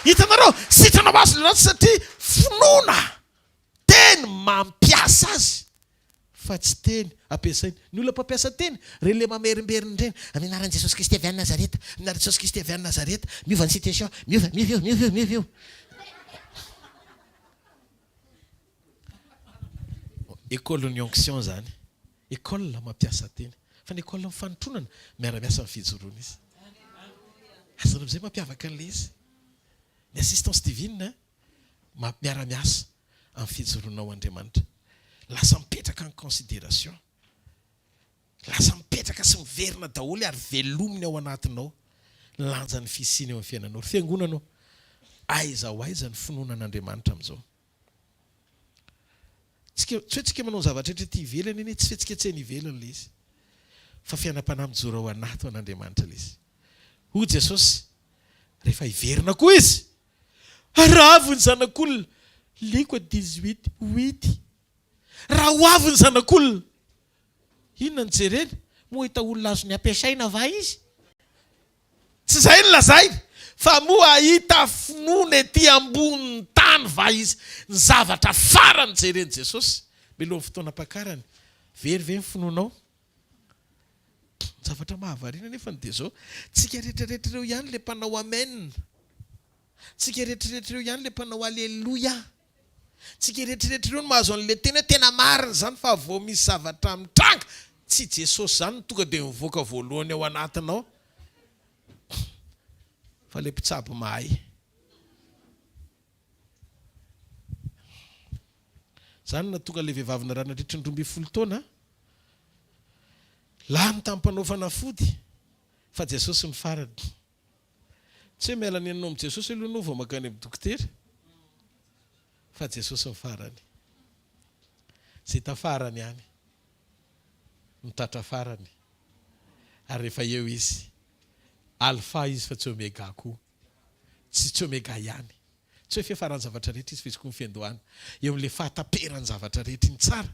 Hitanareo? Sitrana ho azy ilay ratsy satria finoana, teny mampiasa azy. Fa tsy teny ampiasaina. Ny olona mpampiasa teny, ireny ilay mamerimberina ireny, Amin'ny anaran'i Jesosy Kristy avy any Nazareta, amin'ny anaran'i Jesosy Kristy avy any Nazareta, miova ny situation, miova, miova io, miova io, miova io. École ny onction zany. École mampiasa teny. Fa ny école ny fanotronana, miara-miasa amin'ny fijoroana izy. Azonao amizay mampiavaka an'ilay izy. Ny assistance divine miara-miasa amin'ny fijoroana ho Andriamanitra. Lasa mipetraka en considération. Lasa mipetraka sy miverina daholo ary velominy ao anatinao ny lanjan'ny fisiany eo amin'ny fiainanao. Ry fiangonana ô, aiza ho aiza ny finoana an'Andriamanitra amin'izao? Tsika, tsy hoe tsika manao ny zavatra rehetra ety ivelany anie, tsy fihetsiketsehana ivelany ilay izy. Fa fiainam-panahy mijoro ao anaty ho an'Andriamanitra ilay izy. Hoy Jesosy, rehefa hiverina koa Izy, Raha avy ny Zanak'olona, Lioka dix-huit, huit, Raha ho avy ny Zanak'olona. Inona no jereny? Moa hahita olona azony ampiasaina va izy? Tsy izay no lazainy, fa moa hahita finoana ety ambonin'ny tany va izy? Ny zavatra farany jeren'i Jesosy mialohan'ny fotoana ampakarany, very ve ny finoanao? Ny zavatra mahavariana anefa dia izao, tsika rehetrarehetra ireo ihany ilay mpanao amen, tsika rehetrarehetra ireo ihany ilay mpanao aleloia, tsika rehetrarehetra ireo no mahazo an'ilay teny hoe tena marina izany fa vao misy zavatra mitranga, tsy Jesosy izany no tonga dia mivoaka voalohany ao anatinao fa ilay mpitsabo mahay. Izany no nahatonga ilay vehivavy narary nandritry ny 12 taona lany tamin'ny mpanao fanafody fa Jesosy no farany. Tsy hoe miala nenina ao amin'i Jesosy aloha ianao vao mankany amin'ny dokotera fa Jesosy no farany. Izay hita farany ihany no tratra farany ary rehefa eo Izy, Alpha Izy fa tsy Omega koa. Tsy tsy Omega ihany. Tsy hoe fiafaran-javatra rehetra izy fa izy koa ny fiandohana. Eo amin'ilay fahataperan-javatra rehetra iny tsara,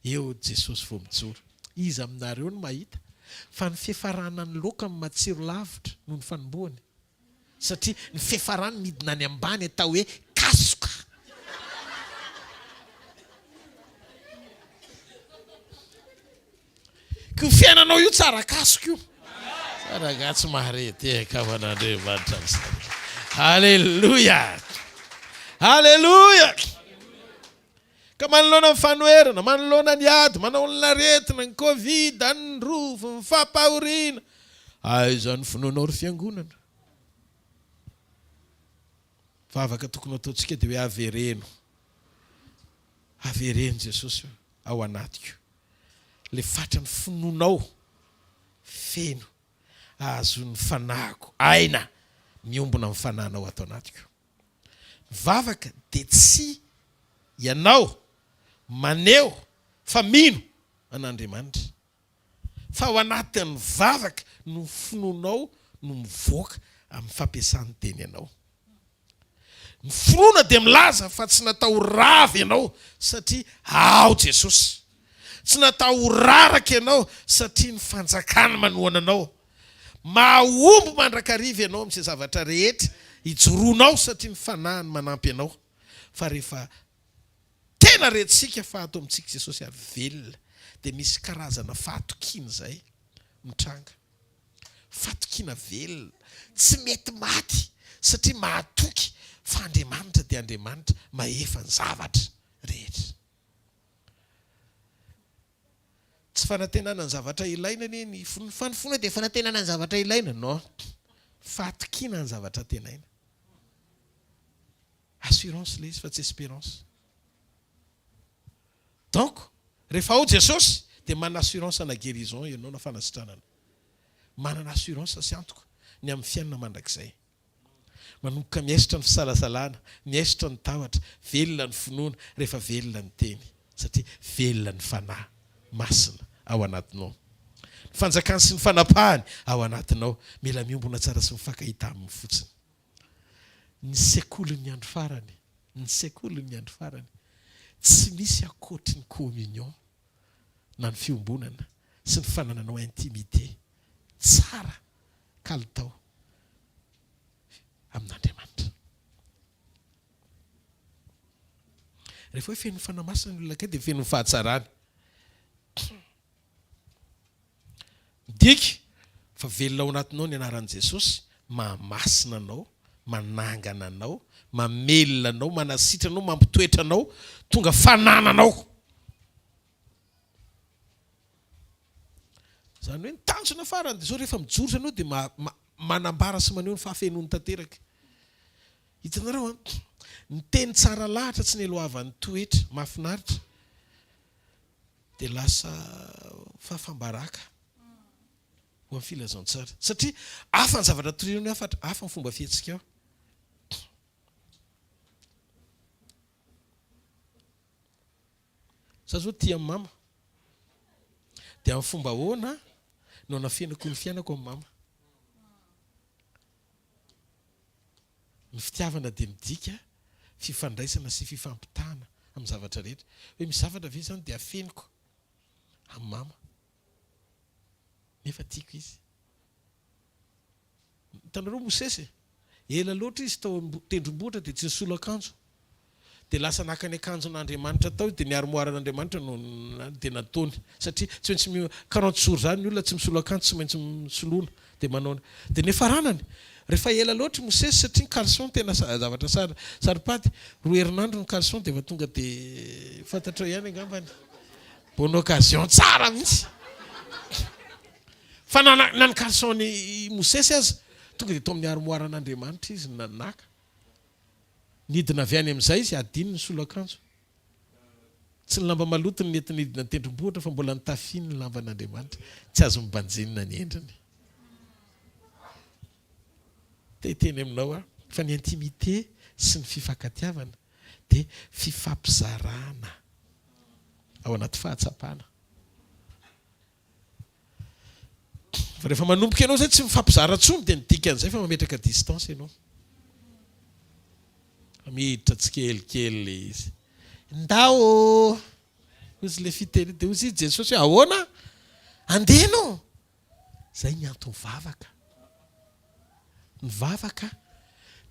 eo Jesosy vao mijoro. Iza aminareo no mahita fa ny fiafarana ny laoka no matsiro lavitra noho ny fanombohany? Satria ny fiafarany midina any ambany atao hoe kasoka. Ko io fiainanao io tsara kasoka io. Tsara nga tsy mahare tehaka ho an'Andriamanitra amin'izany. Alléluia. Alléluia. Ka manoloana ny fanoherana, manoloana ny ady, manao ny aretina, ny covid, ny rofy, ny fampahoriana, aiza ny finoanao ry fiangonana? Vavaka tokony ataontsika dia hoe avereno. Avereno Jesosy ao anatiko. Ilay fatran'ny finoanao feno ahazoan'ny fanahiko aina miombona amin'ny fanahinao ato anatiko. Ny vavaka dia tsy ianao maneho fa mino an'Andriamanitra, fa ao anatin'ny vavaka no finoanao no mivoaka amin'ny fampiasan'ny teny anao. Ny finoana dia milaza fa tsy natao ho rava ianao satria ao Jesosy. Tsy natao ho raraka ianao satria ny fanjakany manohana anao. Mahomby mandrakariva ianao amin'izay zavatra rehetra ijoroanao satria ny Fanahiny manampy anao. Fa rehefa tena rentsika fa ato amintsika Jesosy ary velona dia misy karazana fahatokiana izay mitranga. Fatokiana velona, tsy mety maty satria mahatoky fa Andriamanitra dia Andriamanitra mahefa ny zavatra rehetra. Tsy fanantenana ny zavatra ilaina anie ny finoana, fa ny finoana dia fanantenana ny zavatra ilaina, non, fahatokiana ny zavatra antenaina. Assurance ilay izy fa tsy espérance. Donc, rehefa ao Jesosy dia manana assurance na guérison ianao na fanasitranana. Manana assurance sy antoka ny amin'ny fiainana mandrakizay. Manomboka miaisotra ny fisalasalana, miaisotra ny tahotra, velona ny finoana rehefa velona ny teny, satria velona ny Fanahy Masina ao anatinao. Ny fanjakany sy ny fanapahany ao anatinao. Mila miombona tsara sy mifankahita aminy fotsiny. Ny sekolin'ny andro farany, ny sekolin'ny andro farany, tsy misy ankoatry ny communion na ny fiombonana sy ny fanananao intimité tsara kalitao amin'Andriamanitra. Rehefa hoe feno ny Fanahy Masina ny olona kay dia feno ny fahatsarany. Midika fa velona ao anatinao ny anaran'i Jesosy, mahamasina anao, manangana anao, mamelona anao, manasitrana anao, mampitoetra anao, tonga fanananao. Izany hoe ny tanjona farany dia izao, rehefa mijoro ianao dia manambara sy maneho ny fahafenoany tanteraka. Hitanareo an, ny teny tsara lahatra tsy neloavan'ny toetra mahafinaritra. dia lasa fahafam-baraka ho an'ny filazantsara. Satria hafa ny zavatra torianao, hafa hafa ny fomba fihetsikao. Za zao tia an'i mama. Dia amin'ny fomba ahoana no anafenako ny fiainako amin'i mama? Ny fitiavana dia midika fifandraisana sy fifampitana amin'ny zavatra rehetra. Hoe misy zavatra ve izany dia afeniko amin'i mama? Nefa tiako izy. Hitanareo Mosesy e? Ela loatra izy tao tendrombohitra dia tsy nisolo akanjo. Dia lasa naka ny akanjon'Andriamanitra tao izy dia ny armoire-n'Andriamanitra no dia nataony. Satria tsy maintsy mi quarante jours izany ny olona tsy misolo akanjo tsy maintsy soloina. Dia manao dia niafaranany. Rehefa ela loatra i Mosesy satria ny caleçon tena zavatra saro saropady. Roa herinandro ny caleçon dia efa tonga dia fantatrao ihany angambany. Bonne occasion tsara mihitsy. Fa na na ny caleçon-n'i Mosesy aza tonga dia tao amin'ny armoire-n'Andriamanitra izy no naka. Nidina avy any amin'izay izy, hadino ny solo akanjo. Tsy ny lamba maloto no nentiny nidina ny tendrombohitra fa mbola nitafiany ny lamban'Andriamanitra. Tsy azo mibanjinina ny endriny. Te hiteny aminao aho fa ny intimité sy ny fifankatiavana dia fifampizarana ao anaty fahatsapana. Fa rehefa manomboka ianao izay tsy mifampizara intsony dia ny dikan'izay fa mametraka distance ianao. Fa miditra tsikelikely ilay izy. Ndao ô! Hozy ilay fiteny dia hozy i Jesosy hoe ahoana? Andeha ianao! Izay ny anton'ny vavaka. Ny vavaka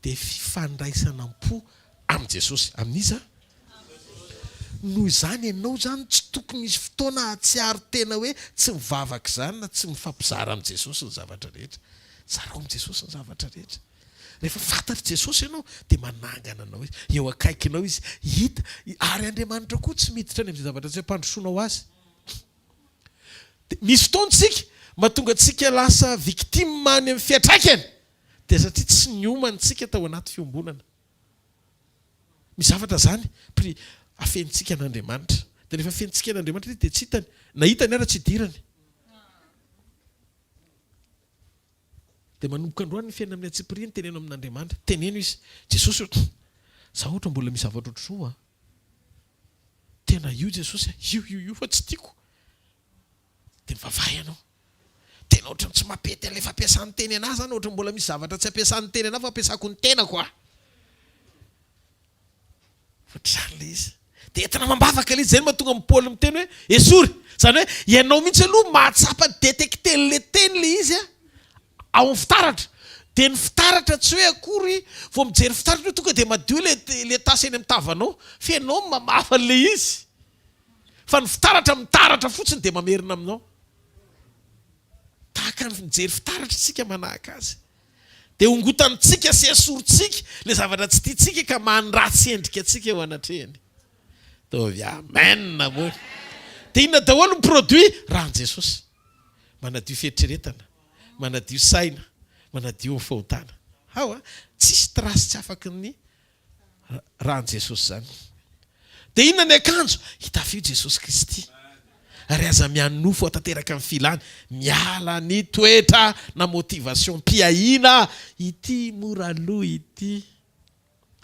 dia fifandraisana am-po amin'i Jesosy. Amin'iza? Noho izany ianao izany tsy tokony hisy fotoana hahatsiaro tena hoe tsy mivavaka izany na tsy mifampizara amin'i Jesosy ny zavatra rehetra. Zarao amin'i Jesosy ny zavatra rehetra. Rehefa fantatr'i Jesosy ianao dia manangana anao Izy. Eo akaikinao Izy. Hita, ary Andriamanitra koa tsy miditra any amin'izay zavatra tsy ampandrosoanao Azy. Dia misy fotoana isika mahatonga antsika lasa victime any amin'ny fiantraikany dia satria tsy niomana isika tao anaty fiombonana. Misy zavatra izany pri afenintsika an'Andriamanitra. Dia rehefa afenintsika an'Andriamanitra ilay izy dia tsy hitany. Na hitany ara tsy idirany. Dia manomboka androany ny fiainana amin'ny antsipiriany, teneno amin'Andriamanitra. Teneno izy, Jesosy ô, za ohatra mbola misy zavatra ohatr'izao an. Tena io Jesosy a, io io io fa tsy tiako. Dia mivavaha ianao. Tena ohatran'ny tsy mampety an'ilay fampiasan'ny teny anah zany, ohatran'ny mbola misy zavatra tsy ampiasan'ny teny anah fa ampiasako ny tenako ah. Ohatr'izany ilay izy. Dia entina amam-bavaka ilay izy, izay no mahatonga an'i Paoly miteny hoe esory. Izany hoe ianao mihitsy aloha mahatsapa détecter-n'ilay teny ilay izy a. Ao amin'ny fitaratra. Dia ny fitaratra tsy hoe akory vao mijery fitaratra io tonga dia madio ilay ilay tasy eny amin'ny tavanao. Fa ianao no mamafa an'ilay izy. Fa ny fitaratra mitaratra fotsiny dia mamerina aminao. Tahaka ny mijery fitaratra isika manahaka azy. Dia ongotantsika sy esorintsika ilay zavatra tsy tiantsika ka mandratsy endrika antsika eo anatrehany. Ataovy amen moa. Dia inona daholo ny produit? Ran'i Jesosy. Manadio fieritreretana, manadio saina, manadio ny fahotana. Hao a! Tsisy trace tsy afaky ny ran'i Jesosy izany. Dia inona ny akanjo? Hitafio Jesosy Kristy. Ary aza mianofo hatanteraka ny filany. Miala ny toetra na motivation mpiahiana ity mora lo ity.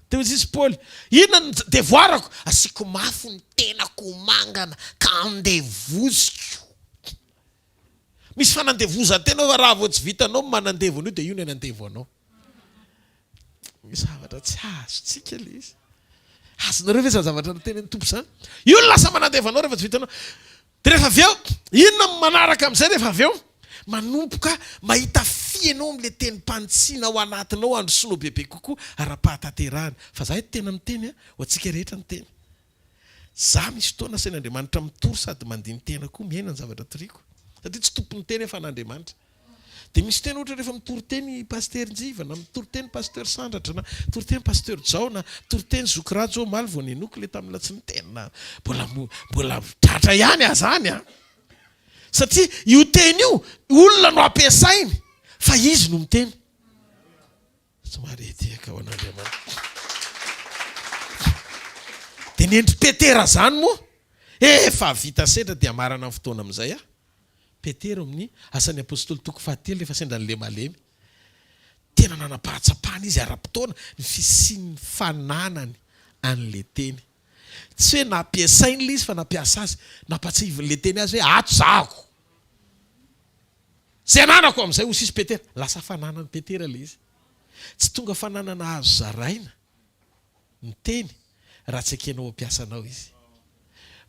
Dia hoy izy Paoly, Inona no devoarako? Asiako mafy ny tenako ho mangana ka andevoziko. Misy fanandevozan-tena fa raha vao tsy vitanao ny manandevo an'io dia io no hanandevo anao. Misy zavatra tsy azontsika ilay izy. Azonareo ve izany zavatra notenenin'ny Tompo izany? Io no lasa manandevo anao rehefa tsy vitanao. Dia rehefa avy eo, inona no manaraka amin'izay rehefa avy eo? Manomboka mahita fy ianao amin'ilay tenim-panitsiana ao anatinao handrosoanao bebe kokoa ara-pahatanterahana. Fa za eto tena miteny an, ho antsika rehetra ny teny. Za misy fotoana asain'Andriamanitra mitory sady mandini-tena koa miaina ny zavatra toriko. Satria tsy tompon'ny teny aho fa an'Andriamanitra. Dia misy teny ohatra rehefa mitory teny i Pasitera Njiva na mitory teny Pasteur Sandratra na mitory teny Pasteur Jaona, mitory teny Zoky Rajo omaly vao nenoko ilay tamin'ny latsinainy tena mbola mbola tratra ihany aza any an! Satria io teny io olona no ampiasainy fa izy no miteny. Somary etiaka ho an'Andriamanitra. Dia ny endri'i Petera izany moa efa vita sedra dia hamarana ny fotoana amin'izay aho. Petera ao amin'ny Asan'ny Apostoly toko fahatelo rehefa sendra ny lemalemy. Tena nanam-pahatsapana izy ara-potoana ny fisian'ny fananany an'ilay teny. Tsy hoe nampiasainy ilay izy fa nampiasa azy. Nampatsiahivin'ilay teny azy hoe ato zahako. Izay ananako amin'izay hoy sisa Petera. Lasa fananan'i Petera ilay izy. Tsy tonga fananana azo zaraina ny teny raha tsy ekenao ho mpiasanao izy.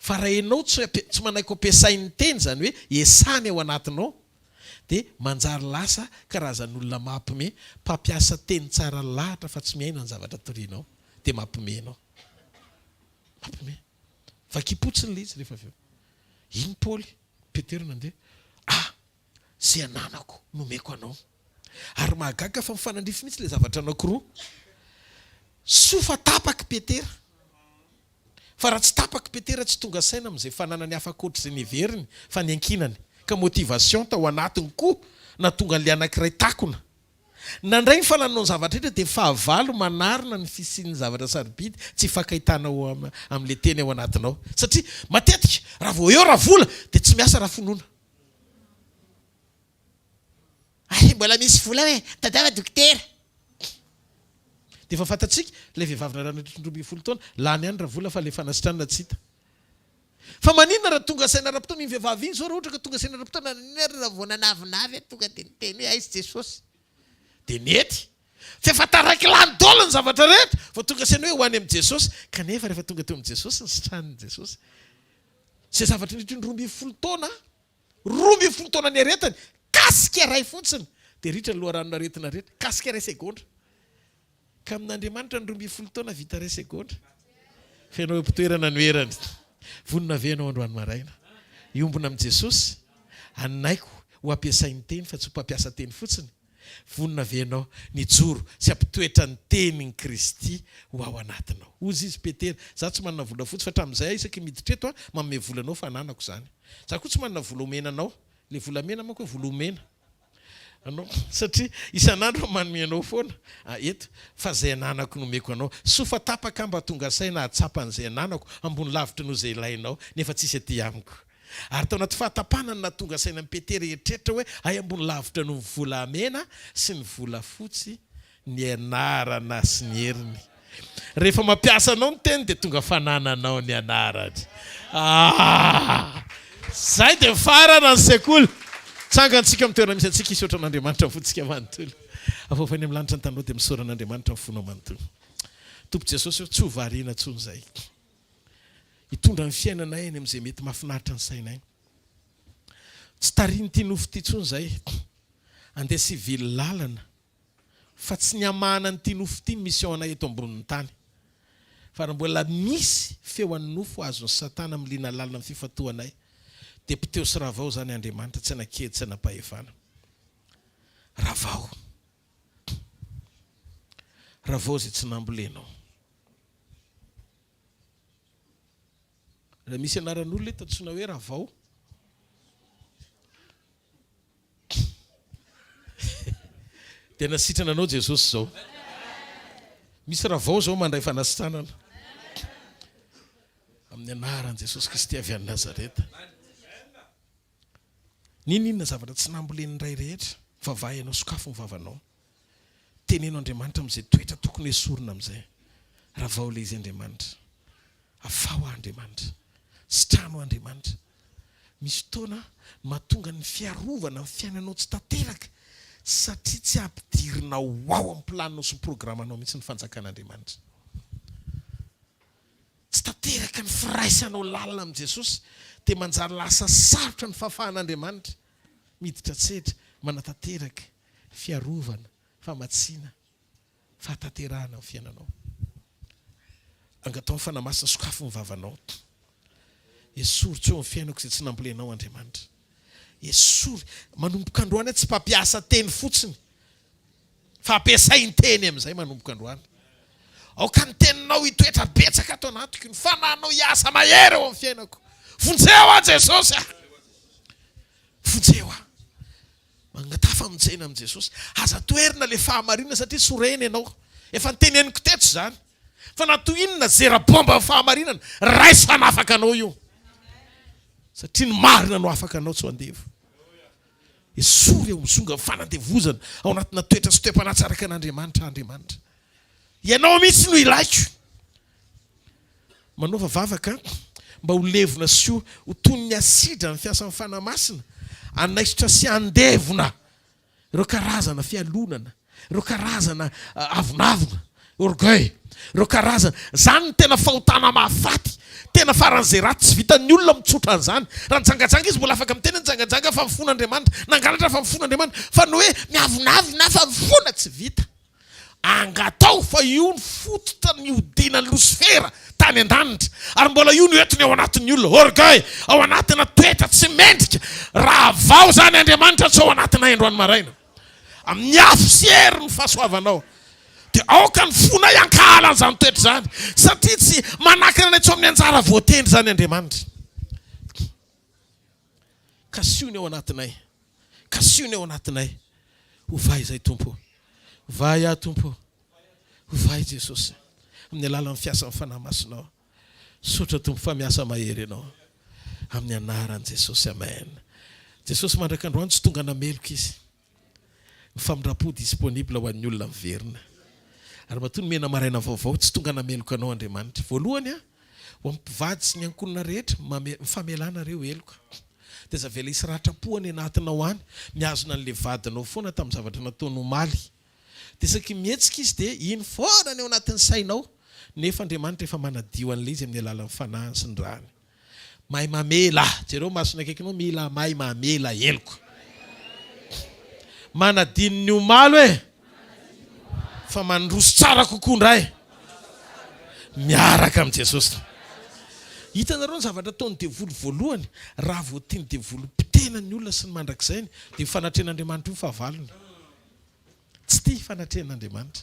Fa raha ianao tsy tsy manaiky ho ampiasain'ny teny, izany hoe esany ao anatinao, Dia manjary lasa karazan'olona mampime, mpampiasa teny tsara lahatra fa tsy miaina ny zavatra torianao. Dia mampime anao. Mampime. Vakim-potsiny ilay izy rehefa avy eo. Iny Paoly, Petera nandeha. Ah! Izay ananako nomeko anao. Ary mahagaga fa mifanandrify mihitsy ilay zavatra anankiroa. Soa fa tapaka i Petera. Fa raha tsy tapaka i Petera tsy tonga saina amin'izay fananany hafa ankoatr'izay neveriny fa niankinany. Ka motivation tao anatiny koa nahatonga an'ilay anankiray takona. Nandray ny fanananao ny zavatra rehetra dia fahavalo manarona ny fisian'ny zavatra sarobidy tsy ifankahitanao amin'ilay teny ao anatinao. Satria matetika raha vao eo ravola dia tsy miasa rafinoana. Hay mbola misy vola hoe tadiava dokotera. Dia efa fantatsika, ilay vehivavy narary nandritry ny 12 taona, lany ihany ravola fa ilay fanasitranana tsy hita. Fa maninona raha tonga saina ara-potoana iny vehivavy iny izao raha ohatra ka tonga saina ara-potoana, naninona ary raha vao nanavinavy aho tonga dia niteny hoe aiza Jesosy. Dia nety. Fa efa taraiky lany daholo ny zavatra rehetra vao tonga saina hoe ho any amin'i Jesosy. Kanefa rehefa tonga teo amin'i Jesosy, nositranin'i Jesosy. Izay zavatra nandritry ny 12 taona 12 taona niaretany, kasika iray fotsiny dia ritra ny loharanon'aretina rehetra, kasika iray segondra. Ka amin'Andriamanitra ny 12 taona vita iray segondra. Feno eo am-pitoerana ny herany. Vonona ve ianao androany maraina hiombona amin'i Jesosy? Hanaiky ho ampiasain'ny teny fa tsy ho mpampiasa teny fotsiny? Vonona ve ianao ny hijoro sy hampitoetra ny tenin'i Kristy ho ao anatinao? Hozy izy, Petera, izaho tsy manana volafotsy, fa hatramin'izay aho isaky ny miditra eto aho, manome vola anao fa ananako izany. Izaho koa tsy manana vola omena anao. Ilay volamena manko hoe vola omena anao, satria isan'andro aho manome anao foana eto, fa izay ananako no omeko anao. Soa fa tapaka aho mba tonga saina hahatsapa an'izay ananako, ambony lavitra noho izay ilainao, nefa tsisy aty amiko. Ary tao anaty fahatapana no nahatonga saina an'i Petera hieritreritra hoe hay ambony lavitra noho ny volamena sy ny volafotsy ny anarana sy ny heriny. Rehefa mampiasa anao ny teny dia tonga fanananao ny anarany. Ah! Zay dia mifarana ny sekoly. Tsangantsika amin'ny toerana misy antsika hisaotra an'Andriamanitra ny fontsika manontolo. Avoavainy amin'ny lanitra ny taninao dia misaora an'Andriamanitra ny fonao manontolo. Tompo Jesosy ô, tsy ho variana intsony izahay. Hitondra ny fiainanay any amin'izay mety mahafinaritra ny sainay. Tsy tarihin'ity nofo ity intsony izahay. Andeha sy hivily lalana fa tsy ny hamahana an'ity nofo ity ny mission anay eto ambonin'ny tany. Fa raha mbola misy feo an'ny nofo azon'i Satana milina lalina amin'ny fifantohanay dia poteho sy ravao izany Andriamanitra tsy hanan-kery tsy hanam-pahefana. Ravao. Ravao izay tsy nambolenao. Raha misy anaran'olona eto antsoina hoe Ravao. Dia nasitrana anao Jesosy izao. Misy Ravao izao mandray fanasitranana. Amin'ny anaran'i Jesosy Kristy avy any Nazareta. N'inon'inona zavatra tsy nambolen'ny Ray rehetra, vavaha ianao, sokafy ny vavanao. Teneno Andriamanitra amin'izay toetra tokony hoesorina amin'izay. Ravao ilay izy Andriamanitra. Afaho aho Andriamanitra. Sitrano aho Andriamanitra. Misy fotoana no mahatonga ny fiarovana ny fiainanao tsy tanteraka satria tsy ampidirinao ao amin'ny planinao sy ny programanao mihitsy ny fanjakan'Andriamanitra. Tsy tanteraka ny firaisanao lalina amin'i Jesosy dia manjary lasa sarotra ny fahafahan'Andriamanitra miditra an-tsehatra manatanteraka fiarovana, famatsiana, fahatanterahana ny fiainanao. Angataho ny Fanahy Masina sokafy ny vavanao. Esory tsy eo amin'ny fiainako izay tsy nambolenao Andriamanitra. Esory. Manomboka androany aho tsy mpampiasa teny fotsiny fa ampiasay ny teny amin'izay manomboka androany. Aoka ny teninao hitoetra betsaka ato anatiko, ny fanahinao hiasa mahery eo amin'ny fiainako. Vonjeo aho Jesosy ah! Vonjeo aho. Mangataha famonjena amin'i Jesosy. Aza toherina ilay fahamarinana satria sorena ianao. Efa noteneniko teto izany. Fa na toy inona zera bomba ny fahamarinana, raiso hanafaka anao io. Satria ny marina no afaka anao tsy ho andevo. Esory eo amin'ny zonga ny fanandevozana ao anatina toetra sy toe-panahy tsy araka an'Andriamanitra Andriamanitra. Ianao mihitsy no ilaiko. Manaova vavaka mba ho levona sy ho toy ny asidra ny fiasan'ny Fanahy Masina hanaisotra sy handevona ireo karazana fialonana, ireo karazana avonavona. Orgueil. Ireo karazana. Izany no tena fahotana mahafaty. Tena faran'izay ratsy. Tsy vitan'ny olona mitsotra an'izany. Raha nijangajanga izy mbola afaka miteny hoe nijangajanga fa mifona Andriamanitra. Nangalatra fa mifona Andriamanitra. Fa ny hoe miavonavona fa mifona tsy vita. Angataho fa io ny fototra nihodinan'i Losifera tany an-danitra. Ary mbola io no entiny ao anatin'ny olona. Orgueil. Ao anatina toetra tsy mendrika. Ravao izany Andriamanitra tsy ao anatinay androany maraina. Amin'ny afo sy hery ny fahasoavanao. Dia aoka ny fonay hankahala an'izany toetra izany, satria tsy manakana anay tsy ao amin'ny anjara voatendry izany Andriamanitra. Kasiho ny ao anatinay. Kasiho ny ao anatinay. Ovay izay, Tompo. Ovay aho, Tompo. Ovay Jesosy. Amin'ny alalan'ny fiasan'ny Fanahy Masinao. Misaotra Tompo fa miasa mahery Ianao. Amin'ny anaran'i Jesosy. Amen. Jesosy mandrak'androany tsy tonga nameloka Izy. Ny famindram-po disponible ho an'ny olona miverina. Ary matoa nomena maraina vaovao, tsy tonga nameloka anao Andriamanitra. Voalohany, ho an'ny mpivady sy ny ankohonana rehetra, mifamelà nareo heloka. Dia aza avela hisy ratram-po any anatinao any, mihazona an'ilay vadinao foana tamin'ny zavatra nataony omaly. Dia isaky ny mihetsika izy dia iny foana ny ao anatin'ny sainao, nefa Andriamanitra efa manadio an'ilay izy amin'ny alalan'ny Fanahiny sy ny Rany. Mahay mamela. Jereo masony akaikinao, mila mahay mamela heloka. Manadino ny omaly hoe fa mandroso tsara kokoa indray miaraka amin'i Jesosy. Hitanareo ny zavatra ataon'ny devoly voalohany, raha vao tian'ny devoly potehina ny olona sy ny mandrakizainy, dia io fanatrehan'Andriamanitra io ny fahavalony. Tsy tia fanatrehan'Andriamanitra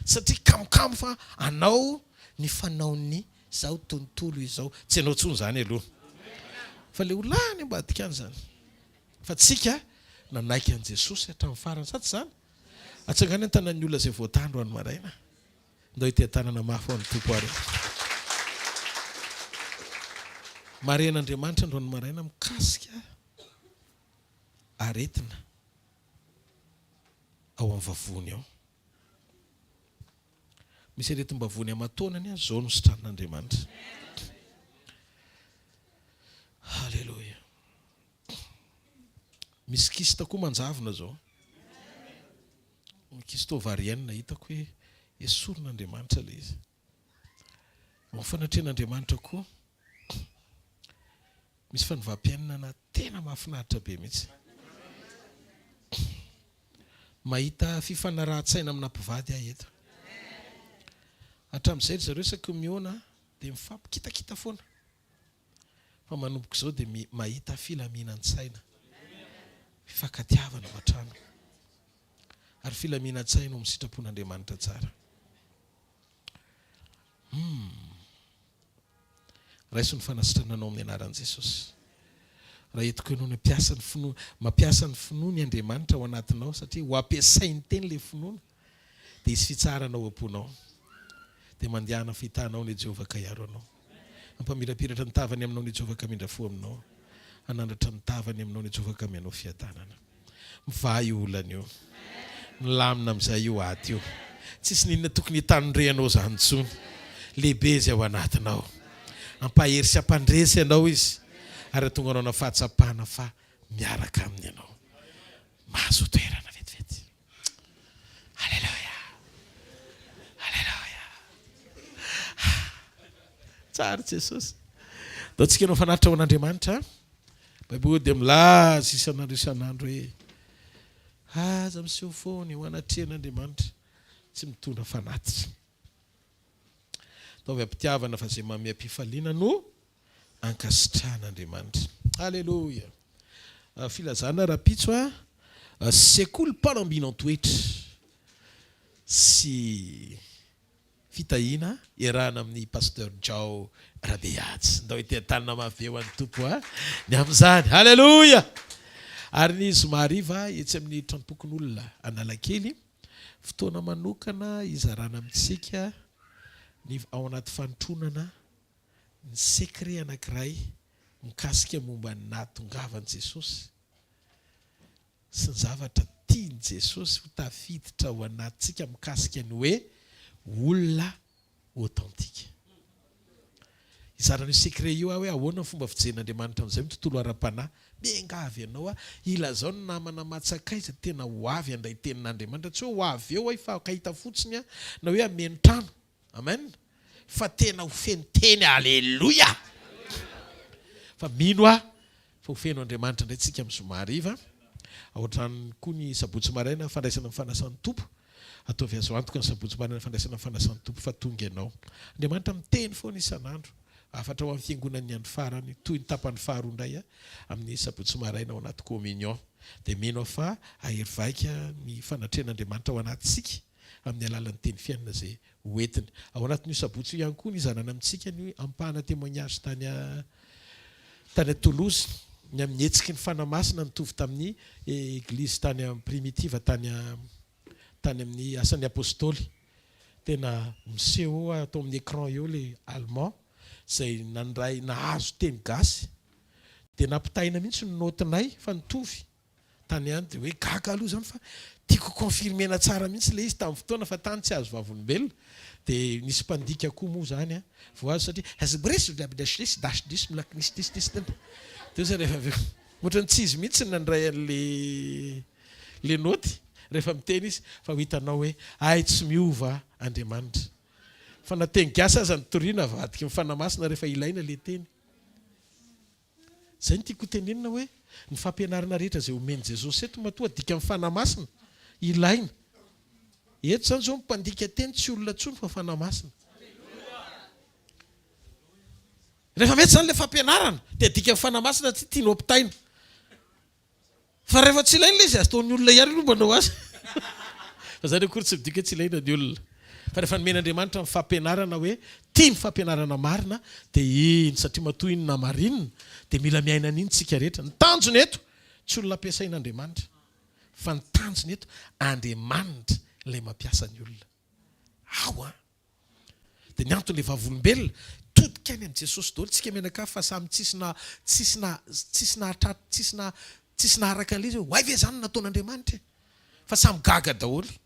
satria kamokamo fa anao ny fanaon'ny zao tontolo izao. Tsy ianao intsony izany aloha fa le olona any ambadika any izany. Fa tsika nanaiky an'i Jesosy hatramin'ny farany sa tsy izany? Atsangano ny tanan'ny olona izay voatandro any maraina. Ndao hiteha-tanana mafy ho an'ny Tompo ary. Marehan'Andriamanitra androany maraina mikasika aretina. ao amin'ny vavony ao. Misy aretim-bavony aman-taonany aza izao no sitranin'Andriamanitra. Haleloia. Misy kyste koa manjavona izao. Ny kyste ovarienne hitako hoe esorin'Andriamanitra ilay izy. Ao amin'ny fanatrehan'Andriamanitra koa misy fanovam-piainana tena mahafinaritra be mihitsy. Mahita fifanarahan-tsaina amina mpivady aho eto. Hatramin'izay ry zareo isaky ny mihaona dia mifampikitakita foana. Fa manomboka izao dia mahita filaminan-tsaina, fifankatiavana ao an-trano ary filaminan-tsaina ao amin'ny sitrapon'Andriamanitra tsara. Humm. Raiso ny fanasitrananao amin'ny anaran'i Jesosy. Raha entiko ianao ny hampiasa ny finoana, mampiasa ny finoany Andriamanitra ao anatinao satria ho ampiasainy teny ilay finoana dia hisy fitsaharana ao am-ponao. Dia mandehana fahitana ny Jehovah ka hiaro anao. Hampamirapiratra ny tavany aminao ny Jehovah ka hamindra fo aminao. Hanandratra ny tavany aminao ny Jehovah ka hameanao fiadanana. Mivaha io olana io. Milamina amin'izay io ady io. Tsisy n'inona tokony hitanondrehanao izany intsony. Lehibe izay ao anatinao. Hampahery sy hampandresy anao Izy ary hahatonga anao hanana fahatsapana fa miaraka Aminy ianao. Mahazoa toerana vetivety. Aleloia! Aleloia! Tsara Jesosy. Ndao tsika hanao fanatitra ho an'Andriamanitra. Baiboly dia milaza isan'andro isan'andro hoe aza miseho foana eo anatrehan'Andriamanitra tsy mitondra fanatitra. Ataovy am-pitiavana fa izay manome am-pifaliana no ankasitrahan'Andriamanitra. Aleloia! Filazana rahampitso a, sekolim-panambinan-toetra sy Fitahiana iarahana amin'i Pasteur Jao Rabehaja. Ndao hiteha-tanana mafy be ho an'ny Tompo a! Ny amin'izany. Haleloia! Ary ny zoma hariva etsy amin'ny Tranompokonolona Analakely, fotoana manokana hizarana amintsika ny ao anaty fanotronana ny secret anankiray mikasika momba ny nahatongavan'i Jesosy. sy ny zavatra tian'i Jesosy ho tafiditra ao anatintsika mikasika ny hoe olona authentique. Hizara an'io secret io aho hoe ahoana ny fomba fijerin'Andriamanitra amin'izay ny tontolo ara-panahy. Miangavy anao aho, ilazao ny namana matsakaiza tena ho avy handray tenin'Andriamanitra, tsy hoe ho avy eo aho hifankahita fotsiny aho na hoe hameno trano. Amen. Fa tena ho feno teny. Aleloia! Fa mino aho fa ho feno Andriamanitra indray tsika amin'ny zoma hariva. Ao an-tranony koa ny sabotsy maraina fandraisana ny fanasan'ny Tompo. Ataovy azo antoka ny sabotsy maraina fandraisana ny fanasan'ny Tompo fa tonga ianao. Andriamanitra miteny foana isan'andro. Hafatra ho an'ny fiangonan'ny andro farany toy ny tapany faharoa indray amin'ny sabotsy maraina ao anaty communion. Dia mino aho fa hahery vaika ny fanatrehan'Andriamanitra ao anatintsika amin'ny alalan'ny teny fiainana izay ho entiny. Ao anatin'io sabotsy io ihany koa ny hizarana amintsika ny ampahana témoignage tany tany Toulouse ny amin'ny hetsiky ny Fanahy Masina nitovy tamin'ny eglizy tany primitive tany tany amin'ny asan'ny Apostoly. Tena miseho ato amin'ny écran eo ilay allemand izay nandray nahazo teny gasy dia nampitaina mihitsy ny note-nay fa nitovy. Tany ihany dia hoe gaga aloha izany fa tiako confirmer-na tsara mihitsy ilay izy tamin'ny fotoana fa tany tsy azo vavolombelona dia nisy mpandika koa moa izany an, vao azo satria teo izay rehefa avy eo ohatran'ny tsy izy mihitsy no nandray an'ilay ilay naoty rehefa miteny izy fa ho hitanao hoe hay tsy miova Andriamanitra fa na teny gasy aza no toriana avadiky ny Fanahy Masina rehefa ilaina ilay teny. Izay no tiako ho tenenina hoe, ny fampianarana rehetra izay omen'i Jesosy eto matoa adika amin'ny Fanahy Masina, ilaina. Eto izany izao ny mpandika teny tsy olona intsony fa Fanahy Masina. Rehefa mety izany ilay fampianarana dia adika amin'ny Fanahy Masina tsy tianao ampitaina. Fa rehefa tsy ilaina ilay izy, ataon'ny olona ihany aloha manao azy. Fa izany akory tsy midika hoe tsy ilaina ny olona. Fa rehefa nomen'Andriamanitra ny fampianarana hoe tia ny fampianarana marina dia iny, satria matoa iny namarinina dia mila miaina an'iny tsika rehetra. Ny tanjona eto tsy olona ampiasain'Andriamanitra fa ny tanjona eto Andriamanitra ilay mampiasa ny olona. Ao an! Dia ny antony le vavolombelona, todika any amin'i Jesosy daholo tsika mianakavy fa samy tsisy na tsisy na tsisy nahatratra tsisy na tsisy naharaka an'ilay izy hoe oay ve zany no nataon'Andriamanitra e! Fa samy gaga daholo.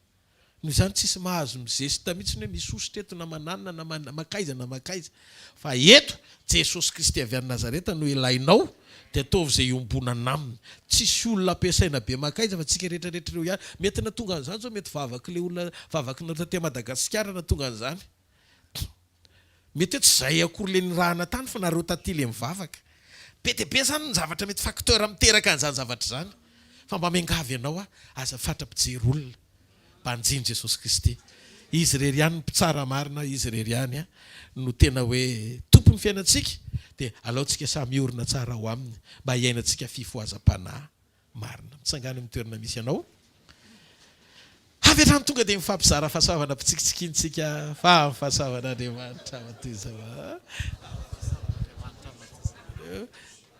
Noho izany tsisy mahazo mizesta mihitsy ny hoe misy hosotra eto na mananona na man mankaiza na mankaiza. Fa eto, Jesosy Kristy avy any Nazareta no ilainao dia ataovy izay iombonana aminy. Tsisy olona ampiasaina be mankaiza fa tsika rehetra rehetra ireo ihany. Mety nahatonga an'izany izao mety vavak'ilay olona vavaky nareo taty Madagasikara nahatonga an'izany. Mety hoe tsy izay akory ilay nirahana tany fa nareo taty ilay mivavaka. Be dia be izany ny zavatra mety facteur miteraka an'izany zavatra izany. Fa mba miangavy anao aho, aza fatra-pijery olona. Banjino Jesosy Kristy. Izy irery ihany no mpitsara marina, Izy irery ihany no tena hoe Tompon'ny fiainantsika, dia alaontsika samy hiorina tsara ao Aminy mba hiainantsika fifohazam-panahy marina. Mitsangàna eo amin'ny toerana misy anao. Avy hatrany tonga dia mifampizara fahasoavana ampitsikitsikintsika fa amin'ny fahasoavan'Andriamanitra matoa izao.